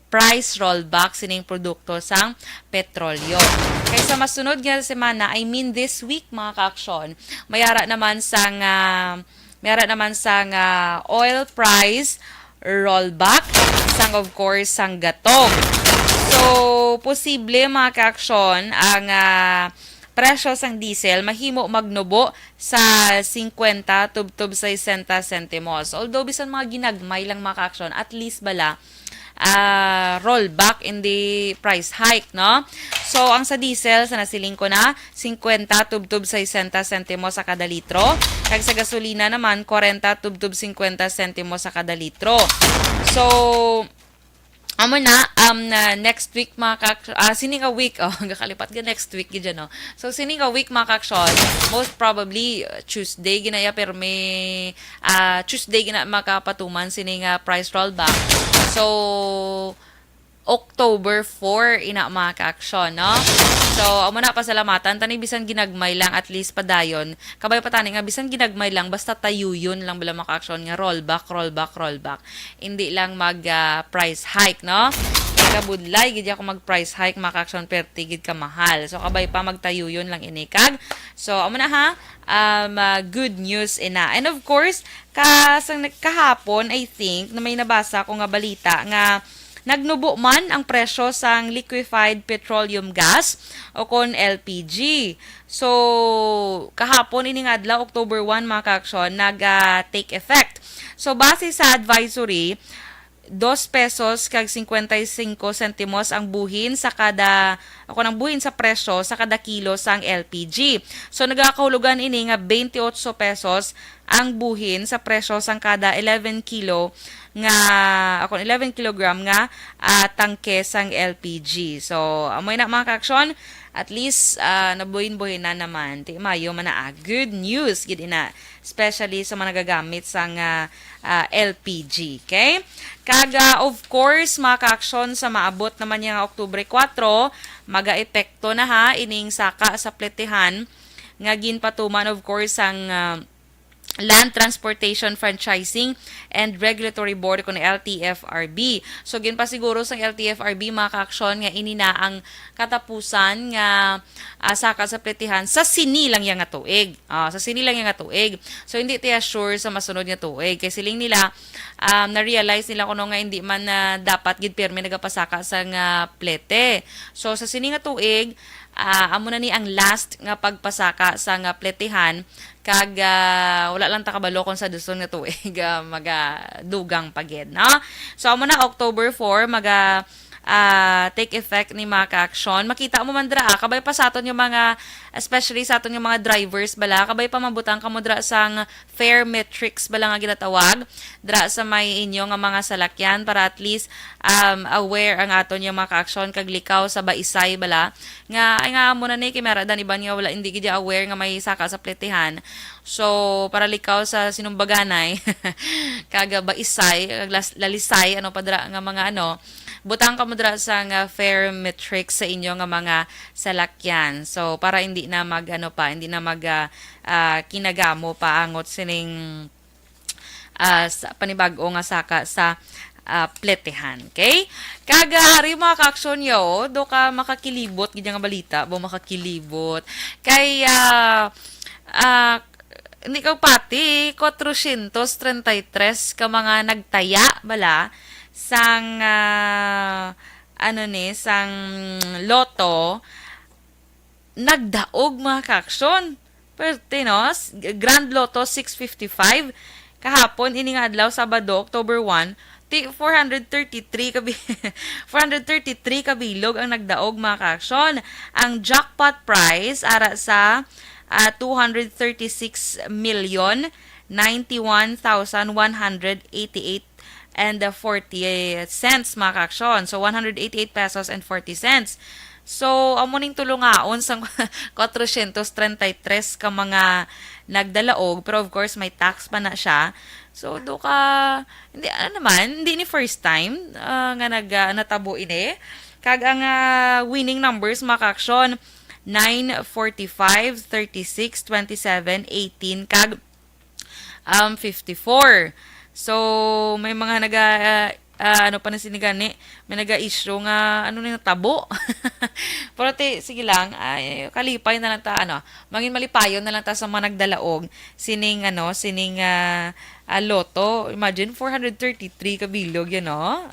price rollback sining produkto sang petrolyo. Kay sa masunod nga semana, I mean this week, mga ka-aksyon, mayara naman sang, ah, mayara naman sang, ah, oil price rollback, sang, of course, sang gatong. So, posible, mga ka-aksyon, ang, ah, presyo sang diesel mahimo magnubo sa singkwenta tubtob sesenta sentimos. Although, bisan mga ginagmay lang, mga ka-aksyon, at least bala, ah, rollback in the price hike, no? So, ang sa diesel, sa nasiling ko na, singkwenta tubtob sesenta sentimos sa kada litro. Kag sa gasolina naman, kwarenta tubtob singkwenta sentimos sa kada litro. So, amo na, um, na next week, mga kak-, ah, sini nga week, oh, gakalipat ga next week, gid, no? So, sini nga week, mga kaaksyon, most probably, uh, Tuesday, ginaya, pero may, ah, Tuesday, gina, makapatuman sini nga price rollback. So, October four, ina, mga kaaksyon, no? So, amo na, pasalamatan tani, bisan ginagmay lang, at least padayon. Kabay pa tani nga, bisan ginagmay lang, basta tayuyon lang bala, mga kaaksyon, nga rollback, rollback, rollback. Hindi lang mag, ah, price hike, no? Kay kabudlay gid ako mag price hike, mga kaaksyon, perti gid ka mahal. So, kabay pa, magtayuyon lang ini kag. So, amo na, ha. Um, ah, good news ina. And of course, ka, sa nag-, kahapon, I think, na may nabasa ko nga balita nga nagnubo man ang presyo sang liquefied petroleum gas o kon L P G. So, kahapon, ini nga adlaw, October one, mga kaaksyon, nag, ah, take effect. So, base sa advisory, dos pesos kag cincuenta y cinco sentimos ang buhin sa kada, o kon ang buhin sa presyo sa kada kilo sang L P G. So, nagakahulugan ini nga twenty-eight pesos ang buhin sa presyo sang kada eleven kilo nga, o kon eleven kilogram nga, ah, tangke sang L P G. So, amo na, mga kaaksyon, at least, ah, nabuhin-buhinan naman. Ti maayo man na, ah, good news gid ina, especially sa mga nagagamit sang, ah, ah, L P G, okay? Kag, ah, of course, mga kaaksyon, sa maabot naman niya nga Oktubre kuwatro, magaepekto na, ha, ining saka sa pletehan nga ginpatuman, of course, sang, ah, Land Transportation Franchising and Regulatory Board, kon L T F R B. So, ginpasiguro sang L T F R B, mga kaaksyon, nga ini na ang katapusan nga, ah, saka sa pletehan sa sini lang ya nga tuig. Ah, sa sini lang ya nga tuig. So, hindi tiya sure sa masunod nga tuig. Kay siling nila, um, na-realize nila kuno nga hindi man na dapat gid pirmi nagapasaka sa nga plete. So, sa sini nga tuig, ah, amo na ni ang last nga pagpasaka sa nga pletehan. Kag, ah, wala lang ta kabalo kung sa dason nga tuig, ah, magadugang pa gid, no? So, amo na, October four, maga, ah, take effect ni, mga kaaksyon. Makita mo man dira, ah, kabay pa sa aton yung mga, especially sa aton yung mga drivers bala, kabay pa mabutang kamo dira sang fare matrix bala nga ginatawag dira sa may inyo nga mga salakyan, para at least, um, aware ang aton yung mga kaaksyon kag likaw sa baisay bala nga, ay nga, amo na ni, kay may ara dan iban nga wala, hindi gid aware nga may saka sa pletehan. So, para likaw sa sinumbaganay, kag baisay, kag las-, lalisay, ano pa dira nga mga ano, butang kamo dira sa nga fare matrix sa inyo nga mga salakyan. So, para hindi na mag, ano pa, hindi na mag, ah, ah, kinagamo pa angot sining, ah, sa panibag-o nga saka sa, ah, pletehan. Okay? Kag, ah, ari, mga kaaksyon, yo, do ka makakilibot gid nga balita, bo, makakilibot. Kay, ah, ah, hindi ka pati, kwatrocientos treinta y tres ka mga nagtaya bala sang, ah, ano ni, sang lotto, nagdaog, mga kaaksyon. Perte, no? S-, Grand Lotto six fifty-five. Kahapon, ini nga adlaw, Sabado, October one, ti-, four hundred thirty-three ka bi-, four hundred thirty-three ka bilog ang nagdaog, mga kaaksyon. Ang jackpot prize ara sa, ah, two hundred thirty-six million ninety-one thousand one hundred eighty-eight and, uh, forty cents, mga kaaksyon. So, one hundred eighty-eight pesos and forty cents. So, amo ning tulungaon sang kwatrocientos treinta y tres ka mga nagdalaog, pero of course, may tax pa na siya. So, do ka, hindi, ano naman, hindi ni first time, ah, nga nag, ah, natabo ini. Kag ang, ah, winning numbers, mga kaaksyon, nine, forty-five, thirty-six, twenty-seven, eighteen, kag um, fifty-four. So, may mga naga, ah, ah, ano pa na sini gani, may naga-issue nga, ano na, tabo. Pero ti, sige lang, ay, kalipay na lang ta, ano, mangin malipayon na lang ta sa mga nagdalaog, sining, ano, sining, ah, ah, lotto. Imagine, four hundred thirty-three ka bilog, yan, no?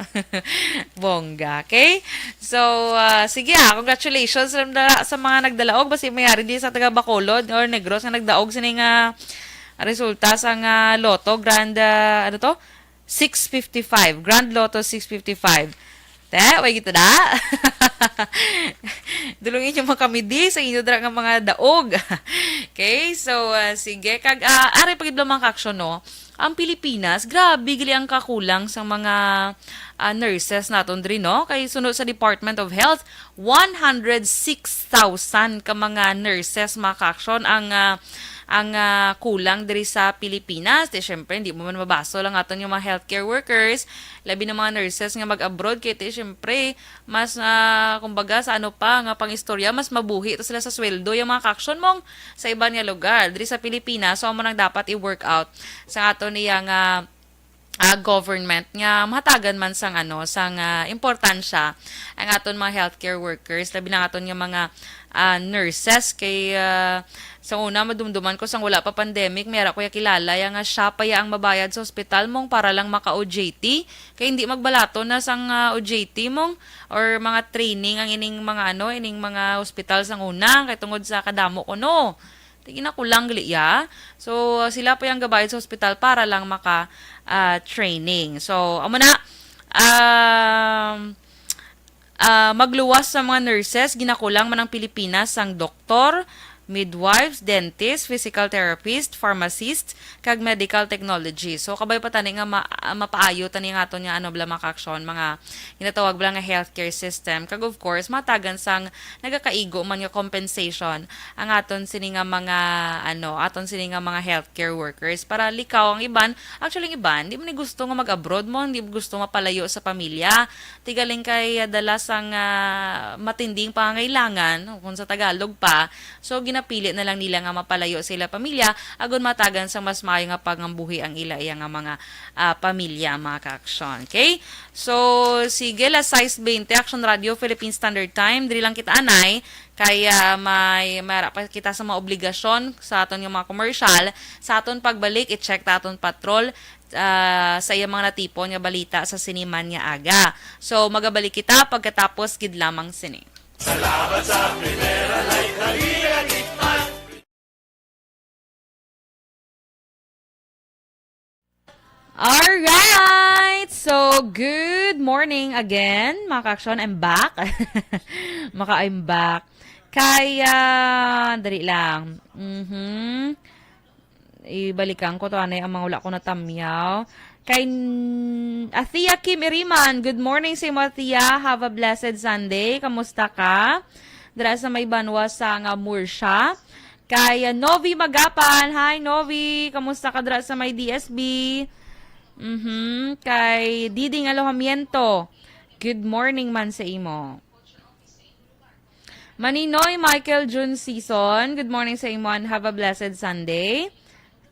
Bongga, okay? So, ah, sige, ah, congratulations lang da-, sa mga nagdalaog, basi mayari di sa taga Bacolod or Negros nga nagdaog sining, ah, resulta sang, ah, lotto, grand, ah, ano to? Six fifty-five, Grand Lotto six fifty-five. Te, way kita da. Dulong inyo mga kamidi sa inyo dira nga mga daog. Okay, so, ah, sige. Kag, ah, ari pa gid lang, mga ka-aksyon, no? Ang Pilipinas, grabe gali ang kakulang sa mga, ah, nurses naton diri, no? Kay suno sa Department of Health, one hundred six thousand ka mga nurses, mga ka-aksyon, ang, ah, ang, ah, kulang diri sa Pilipinas. Di, syempre, hindi mo man mabaso lang aton yung mga healthcare workers, labi na mga nurses nga mag-abroad, kay, ti, syempre, mas, ah, kumbaga, sa ano pa, nga pang-istorya, mas mabuhi to sila sa sweldo, yung mga ka-aksyon mong sa iban nga lugar. Diri sa Pilipinas, so, amo nang dapat i-work out sa aton niya nga, ah, government nga mahatagan man sang, ano, sang, ah, importansya ang aton mga healthcare workers, labi na aton nga mga, ah, nurses. Kay, ah, sa una, madumduman ko, sang wala pa pandemic, may ara ko ya kilala ya nga siya pa ya ang mabayad sa ospital mong para lang maka-O J T. Kay hindi magbalato na sang, ah, O J T mong or mga training ang ining mga, ano, ining mga ospital sang una, kay tungod sa kadamo ko, no? Tingin ako lang gali ya. So, sila pa yung gabayad sa ospital para lang maka, ah, training. So, amo na, um, ah, magluwas sa mga nurses, ginakulang man ang Pilipinas sang doktor, midwives, dentist, physical therapist, pharmacist, kag medical technology. So, kabay pa tani nga ma-, ah, mapaayo tani nga aton nga, ano, bala, mga ka-aksyon, mga ginatawag bala nga healthcare system. Kag, of course, matagan sang nagakaigo man nga compensation ang aton sini nga mga, ano, aton sini nga mga healthcare workers para likaw ang iban. Actually, ang iban, di man ni gusto nga mag-abroad mo, hindi gusto mapalayo sa pamilya. Tigaling kay, ah, dala sang, ah, matinding pangangailangan, kung sa Tagalog pa. So, ginapili na lang nila nga mapalayo sa ila pamilya, agon matagan sang mas maayo nga pangambuhi ang ila iya nga mga, ah, pamilya, mga ka-aksyon. Okay? So, sige, las sais bente, Action Radio, Philippine Standard Time. Diri lang kita anay, kay, ah, may, may ara pa kita sa mga obligasyon sa aton nga mga commercial. Sa aton pagbalik, i-check ta aton patrol, ah, sa iya mga natipon nga balita sa siniman nga aga. So, magabalik kita pagkatapos gid lamang sini. Salamat sa Primera Light na iyang tikman. Alright! So, good morning again, mga ka-aksyon. I'm back. Maka, I'm back. Kaya, dali lang. Mhm. Ibalikan ko to, anay, ang mga wala ko natamyaw. Kay N-, Athea Kim Iriman, good morning sa imo, Athea. Have a blessed Sunday. Kamusta ka? Dira sa may banwa sa nga Murcia. Kay, ah, Novi Magapan. Hi, Novi. Kamusta ka dira sa may D S B? Mhm. Kay Diding Alojamiento. Good morning man sa imo. Maninoy Michael Jun Season, good morning sa imo and have a blessed Sunday.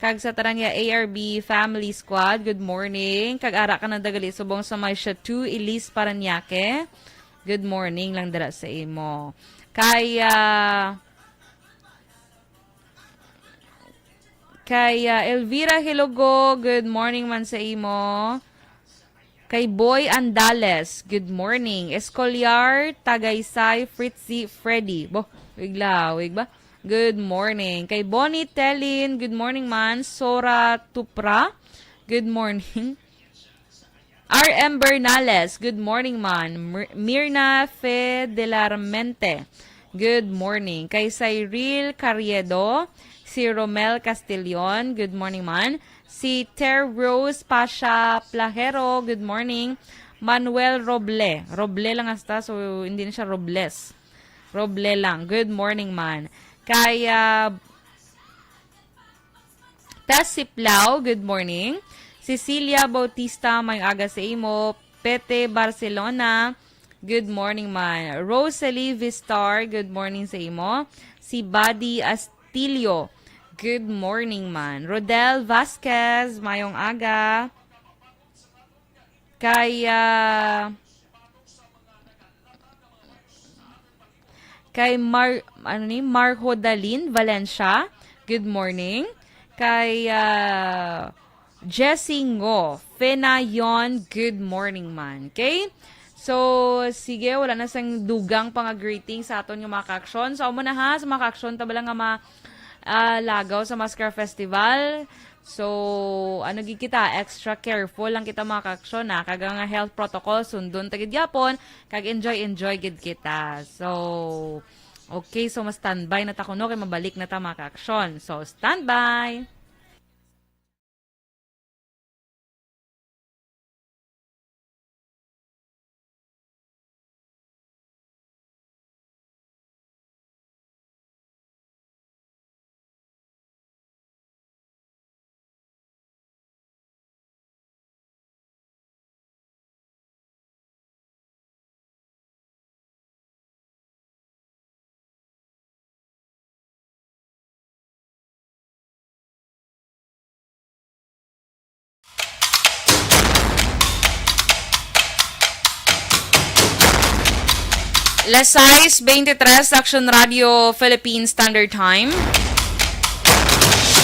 Kag sa tanan niya A R B Family Squad, good morning. Kag ara ka na dagali subong sa may Chateau Elise Parañaque. Good morning lang dira sa imo. Kay, ah, kay, ah, Elvira Hilogo, good morning man sa imo. Kay Boy Andales, good morning. Escolar, Tagaysay, Fritzy, Freddy. Bo, wig lawig ba? Good morning. Kay Bonnie Telin, good morning man. Sora Tupra, good morning. R M Bernales, good morning man. Mir-, Mirna Fe de la Ramente, good morning. Kay Cyril Carriedo, si Romel Castillon, good morning man. Si Ter Rose Pasha Plajero, good morning. Manuel Roble. Roble lang hasta, so hindi na siya Robles. Roble lang. Good morning man. Kay, ah, Tess Siplao, good morning. Cecilia Bautista, may aga sa imo. Pete Barcelona, good morning man. Rosalie Vistar, good morning sa imo. Si Buddy Astilio, good morning man. Rodel Vasquez, mayong aga. Kay, ah, kay Mar-, ano ni, Marhodalin Valencia, good morning. Kay, ah, Jessie Ngo, Fenayon, good morning man. Okay? So, sige, wala na sang dugang pa nga greeting sa aton nga mga ka-aksyon. So, amo na ha, sa mga ka-aksyon, ta bala nga ma-, ah, lagaw sa Mascara Festival. So, ano gid kita, extra careful lang kita, mga ka-aksyon, ha? Kag ang health protocol, sundon ta gid gyapon, kag enjoy, enjoy gid kita. So, okay, so ma-standby na ta kuno kay mabalik na ta, mga ka-aksyon. So, standby! Las sais veintitrés, Action Radio Philippine Standard Time.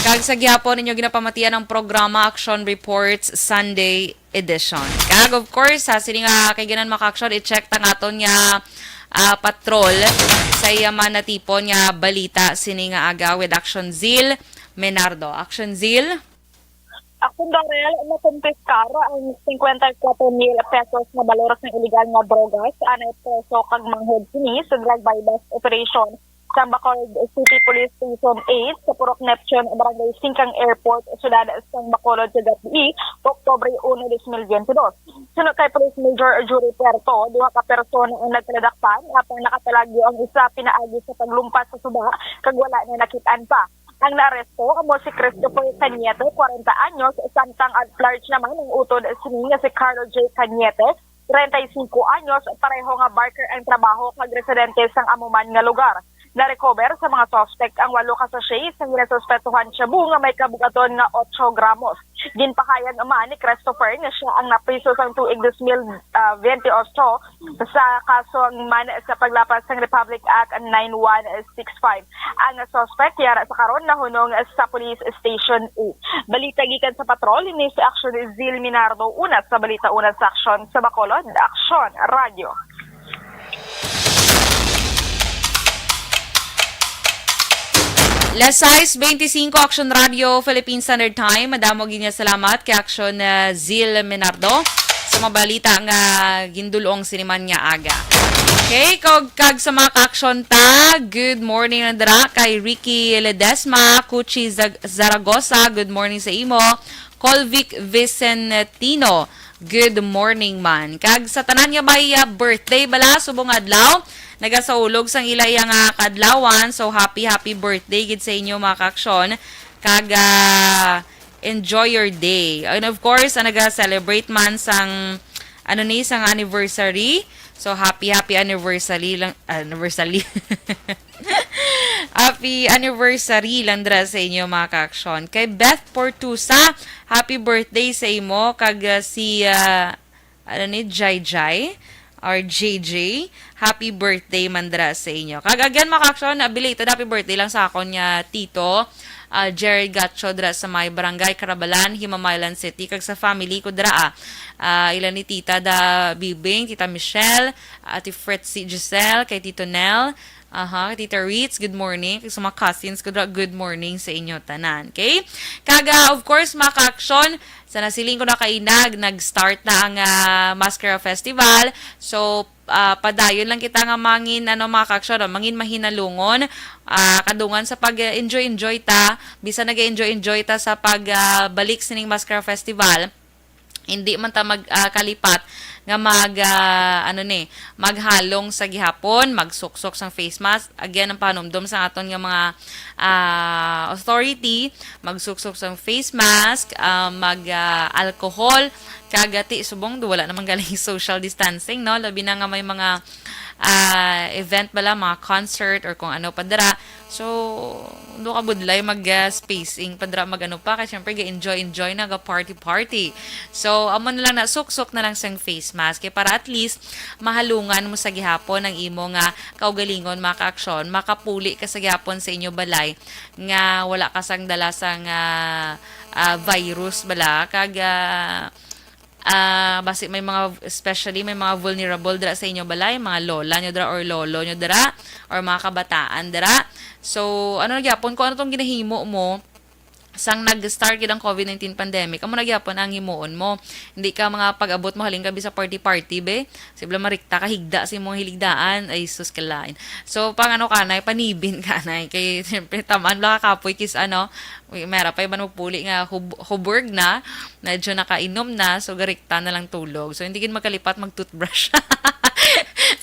Kag sa gihapon ninyo ginapamatian ang programa Action Reports Sunday Edition. Kag of course, sa sini nga kay ginan maka-action, i-check ta nga aton nga ah, patrol sa iya man natipon nga balita sini nga aga with Action Zil Menardo. Action Zil. Action Darrell, nakumpiskar ang fifty-four mil pesos nga balor sang iligal nga drogas, anay preso kag manghod sini sa drug buy-bust operation sa Bacolod City Police Station eight sa Purok Neptune, Barangay Singkang Airport, Siyudad sang Bacolod, kagab-i, Oktubre uno, dos mil veintidós. Suno kay Police Major Jury Puerto, duha ka persona ang nagkaladakpan, apang nakatalagyo ang isa pinaagi sa paglumpas sa suba, kag wala na nakit-an pa. Ang naaresto amo si Christopher Cañete, kwarenta anyos, samtang at large naman ang utod sini nga si Carlo J. Cañete, treinta y cinco anyos, pareho nga barker ang trabaho kag residente sang amo man nga lugar. Na-recover sa mga suspect ang walo ka sachet sa ginasuspetsuhan shabu nga may kabugaton nga otso gramos. Ginpahayag man ni Christopher nga sia ang napriso sang tuig dos mil, ah, veintiocho sa kaso man sa paglapas sang Republic Act nine one six five. Ang suspect yara sa karon nahunong sa Police Station eight. Balita gikan sa patrol, ini si Action Zil Minardo, una sa balita, una sa aksyon sa Bacolod, Aksyon Radio. Las sais veinticinco, Action Radio, Philippine Standard Time. Madamo gid nga salamat kay Action, ah, Zil Menardo sa mga balita nga gindul-ong sini man nga aga. Okay, kag, kag sa mga ka-action ta, good morning na dira kay Ricky Ledesma, Kuchi Zag-, Zaragoza, good morning sa imo. Colvic Vicentino, good morning man. Kag sa tanan nga may, ah, birthday bala subong adlaw, nagasaulog sang ila iya nga kaadlawan. So, happy, happy birthday gid sa inyo, mga ka-action. Kag, ah, enjoy your day. And of course, ang naga-celebrate man sang, ano ni, sang anniversary. So, happy, happy anniversary lang, anniversary. Happy anniversary lang dira sa inyo, mga ka-action. Kay Beth Portusa, happy birthday sa imo. Kag, ah, si, ah, ano ni, Jai Jai or J J, happy birthday man dira sa inyo. Kag again, mga ka-action, ah, belated happy birthday lang sa akon nga tito, ah, Jerry Gacho dira sa may Barangay Carabalan, Himamaylan City, kag sa family ko dira, ah, ah, ila ni Tita Da Bibing, Tita Michelle, Ate Fritzy Giselle, kay Tito Nel, aha, kay Tita Ritz, good morning. Kag sa mga cousins ko dira, good morning sa inyo tanan. Okay? Kag, ah, of course, mga ka-action, sa nasiling ko na kainag, nag-start na ang, ah, Mascara Festival. So, ah, padayon lang kita nga mangin, ano, mga ka-action, no? Mangin mahinalungon. Ah, kadungan sa pag-enjoy-enjoy ta, bisan nag-enjoy-enjoy ta sa pag, ah, balik sining Mascara Festival, hindi man ta mag, ah, kalipat nga mag, ah, ano ni, maghalong sa gihapon, magsuksok sang face mask. Again, ang panumdom sa aton nga mga, ah, authority, magsuksok sang face mask, ah, mag, ah, alcohol, kag ti subong do wala naman galing social distancing, no? Labi na nga may mga, ah, event bala, mga concert or kung ano pa dira. So, do ka budlay mag, ah, spacing pa dira, mag ano pa, kay syempre ga-enjoy-enjoy na, ga-party-party. So, amo na lang na, suksok na lang sang face mask kay para at least mahalungan mo sa gihapon ang imo nga kaugalingon, mga ka-action, makapuli ka sa gihapon sa inyo balay nga wala ka sang dala sang, ah, ah, virus bala, kag, ah, ah, basi may mga, especially may mga vulnerable dira sa inyo balay, mga lola nyo dira or lolo nyo dira, or mga kabataan dira. So, ano na gyapon, kung ano tong ginahimo mo, sang nag-start gid ang COVID nineteen pandemic, amo na gyapon ang himuon mo. Hindi ka mga pag-abot mo, halin ka bisa party-party, be. Sibla marikta ka, higda sa imong hiligdaan. Ay, sus, kalain. So, pang ano ka, nay, panibin ka, nay. Kay, siyempre, tamaan lang ka kapoy, kis, ano, uy, mera pa iban magpuli nga hub- huburg na, medyo nakainom na, so garikta na lang tulog. So, hindi gid magkalipat mag-toothbrush.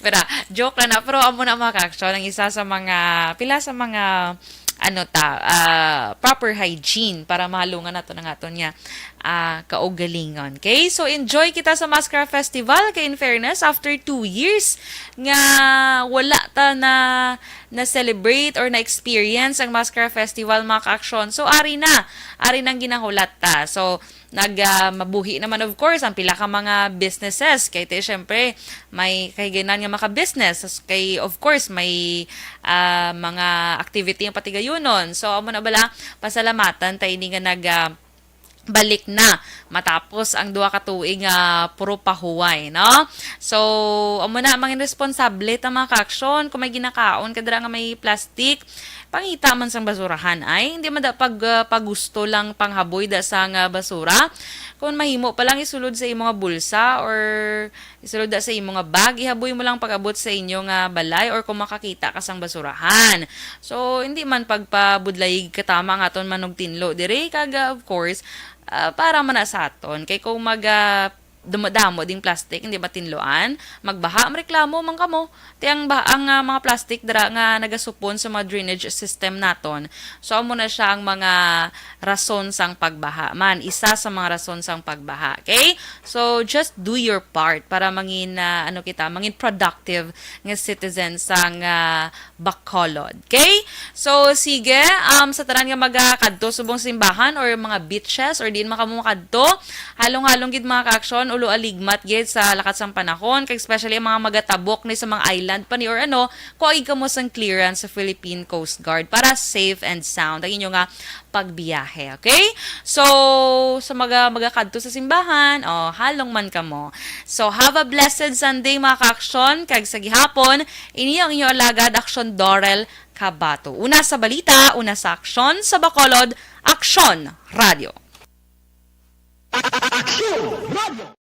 Pero, joke lang na. Pero amo na, mga ka-action, ang isa sa mga, pila sa mga, ano ta, ah, proper hygiene para mahalungan nato ang aton nga, ah, kaugalingon. Okay? So, enjoy kita sa Maskara Festival. Kay in fairness, after two years nga wala ta na na-celebrate or na-experience ang Maskara Festival, mga ka-action. So, ari na. Ari nang ginahulat ta. So, nag, ah, mabuhi naman, of course, ang pila ka mga businesses. Kay, te, syempre, may kahiganan nga maka-business. Kay, of course, may, ah, mga activity ang patigayunon. So, amo na bala, pasalamatan ta ini nga nag, ah, balik na matapos ang duha ka tuig nga puro pahuway, no? So, amo na, mangin responsable ta, mga ka-action. Kung may ginakaon ka dira nga may plastic, pangita man sang basurahan, ay. Hindi man da pag, ah, pagusto lang panghaboy da sang basura. Kung mahimo pa lang, isulod sa imo nga bulsa or isulod da sa imo nga bag, ihaboy mo lang pag-abot sa inyo nga balay or kung makakita ka sang basurahan. So, hindi man pagpabudlayig katama ang aton manugtinlo diri, kag, ah, of course, ah, para man na sa aton. Kay kung mag, ah, damo-damo ding plastic, hindi matinloan, magbaha, mareklamo man kamo. Ti ang ba, ang, ah, mga plastic dira nga nagasupon sa mga drainage system naton. So, amo na siya ang mga rason sang pagbaha man. Isa sa mga rason sang pagbaha. Okay? So, just do your part para mangin, ah, ano kita, mangin productive nga citizen sang, ah, Bacolod. Okay? So, sige, um, sa tanan nga magakadto subong simbahan or mga beaches or diin man kamo makadto, halong-halong gid, mga ka-action, ulo aligmat gid sa lakat sang panahon, kag especially ang mga magatabok ni sa mga island pa ni or ano, kuha gid kamo sang clearance sa Philippine Coast Guard para safe and sound ang inyo nga pagbiyahe, okay? So, sa mga magakadto sa simbahan, oh, halong man kamo. So, have a blessed Sunday, mga ka-action, kag sa gihapon, ini ang inyo alagad, Action Dorel Cabato. Una sa balita, una sa aksyon, sa Bacolod, Aksyon Radio. Aksyon Radio.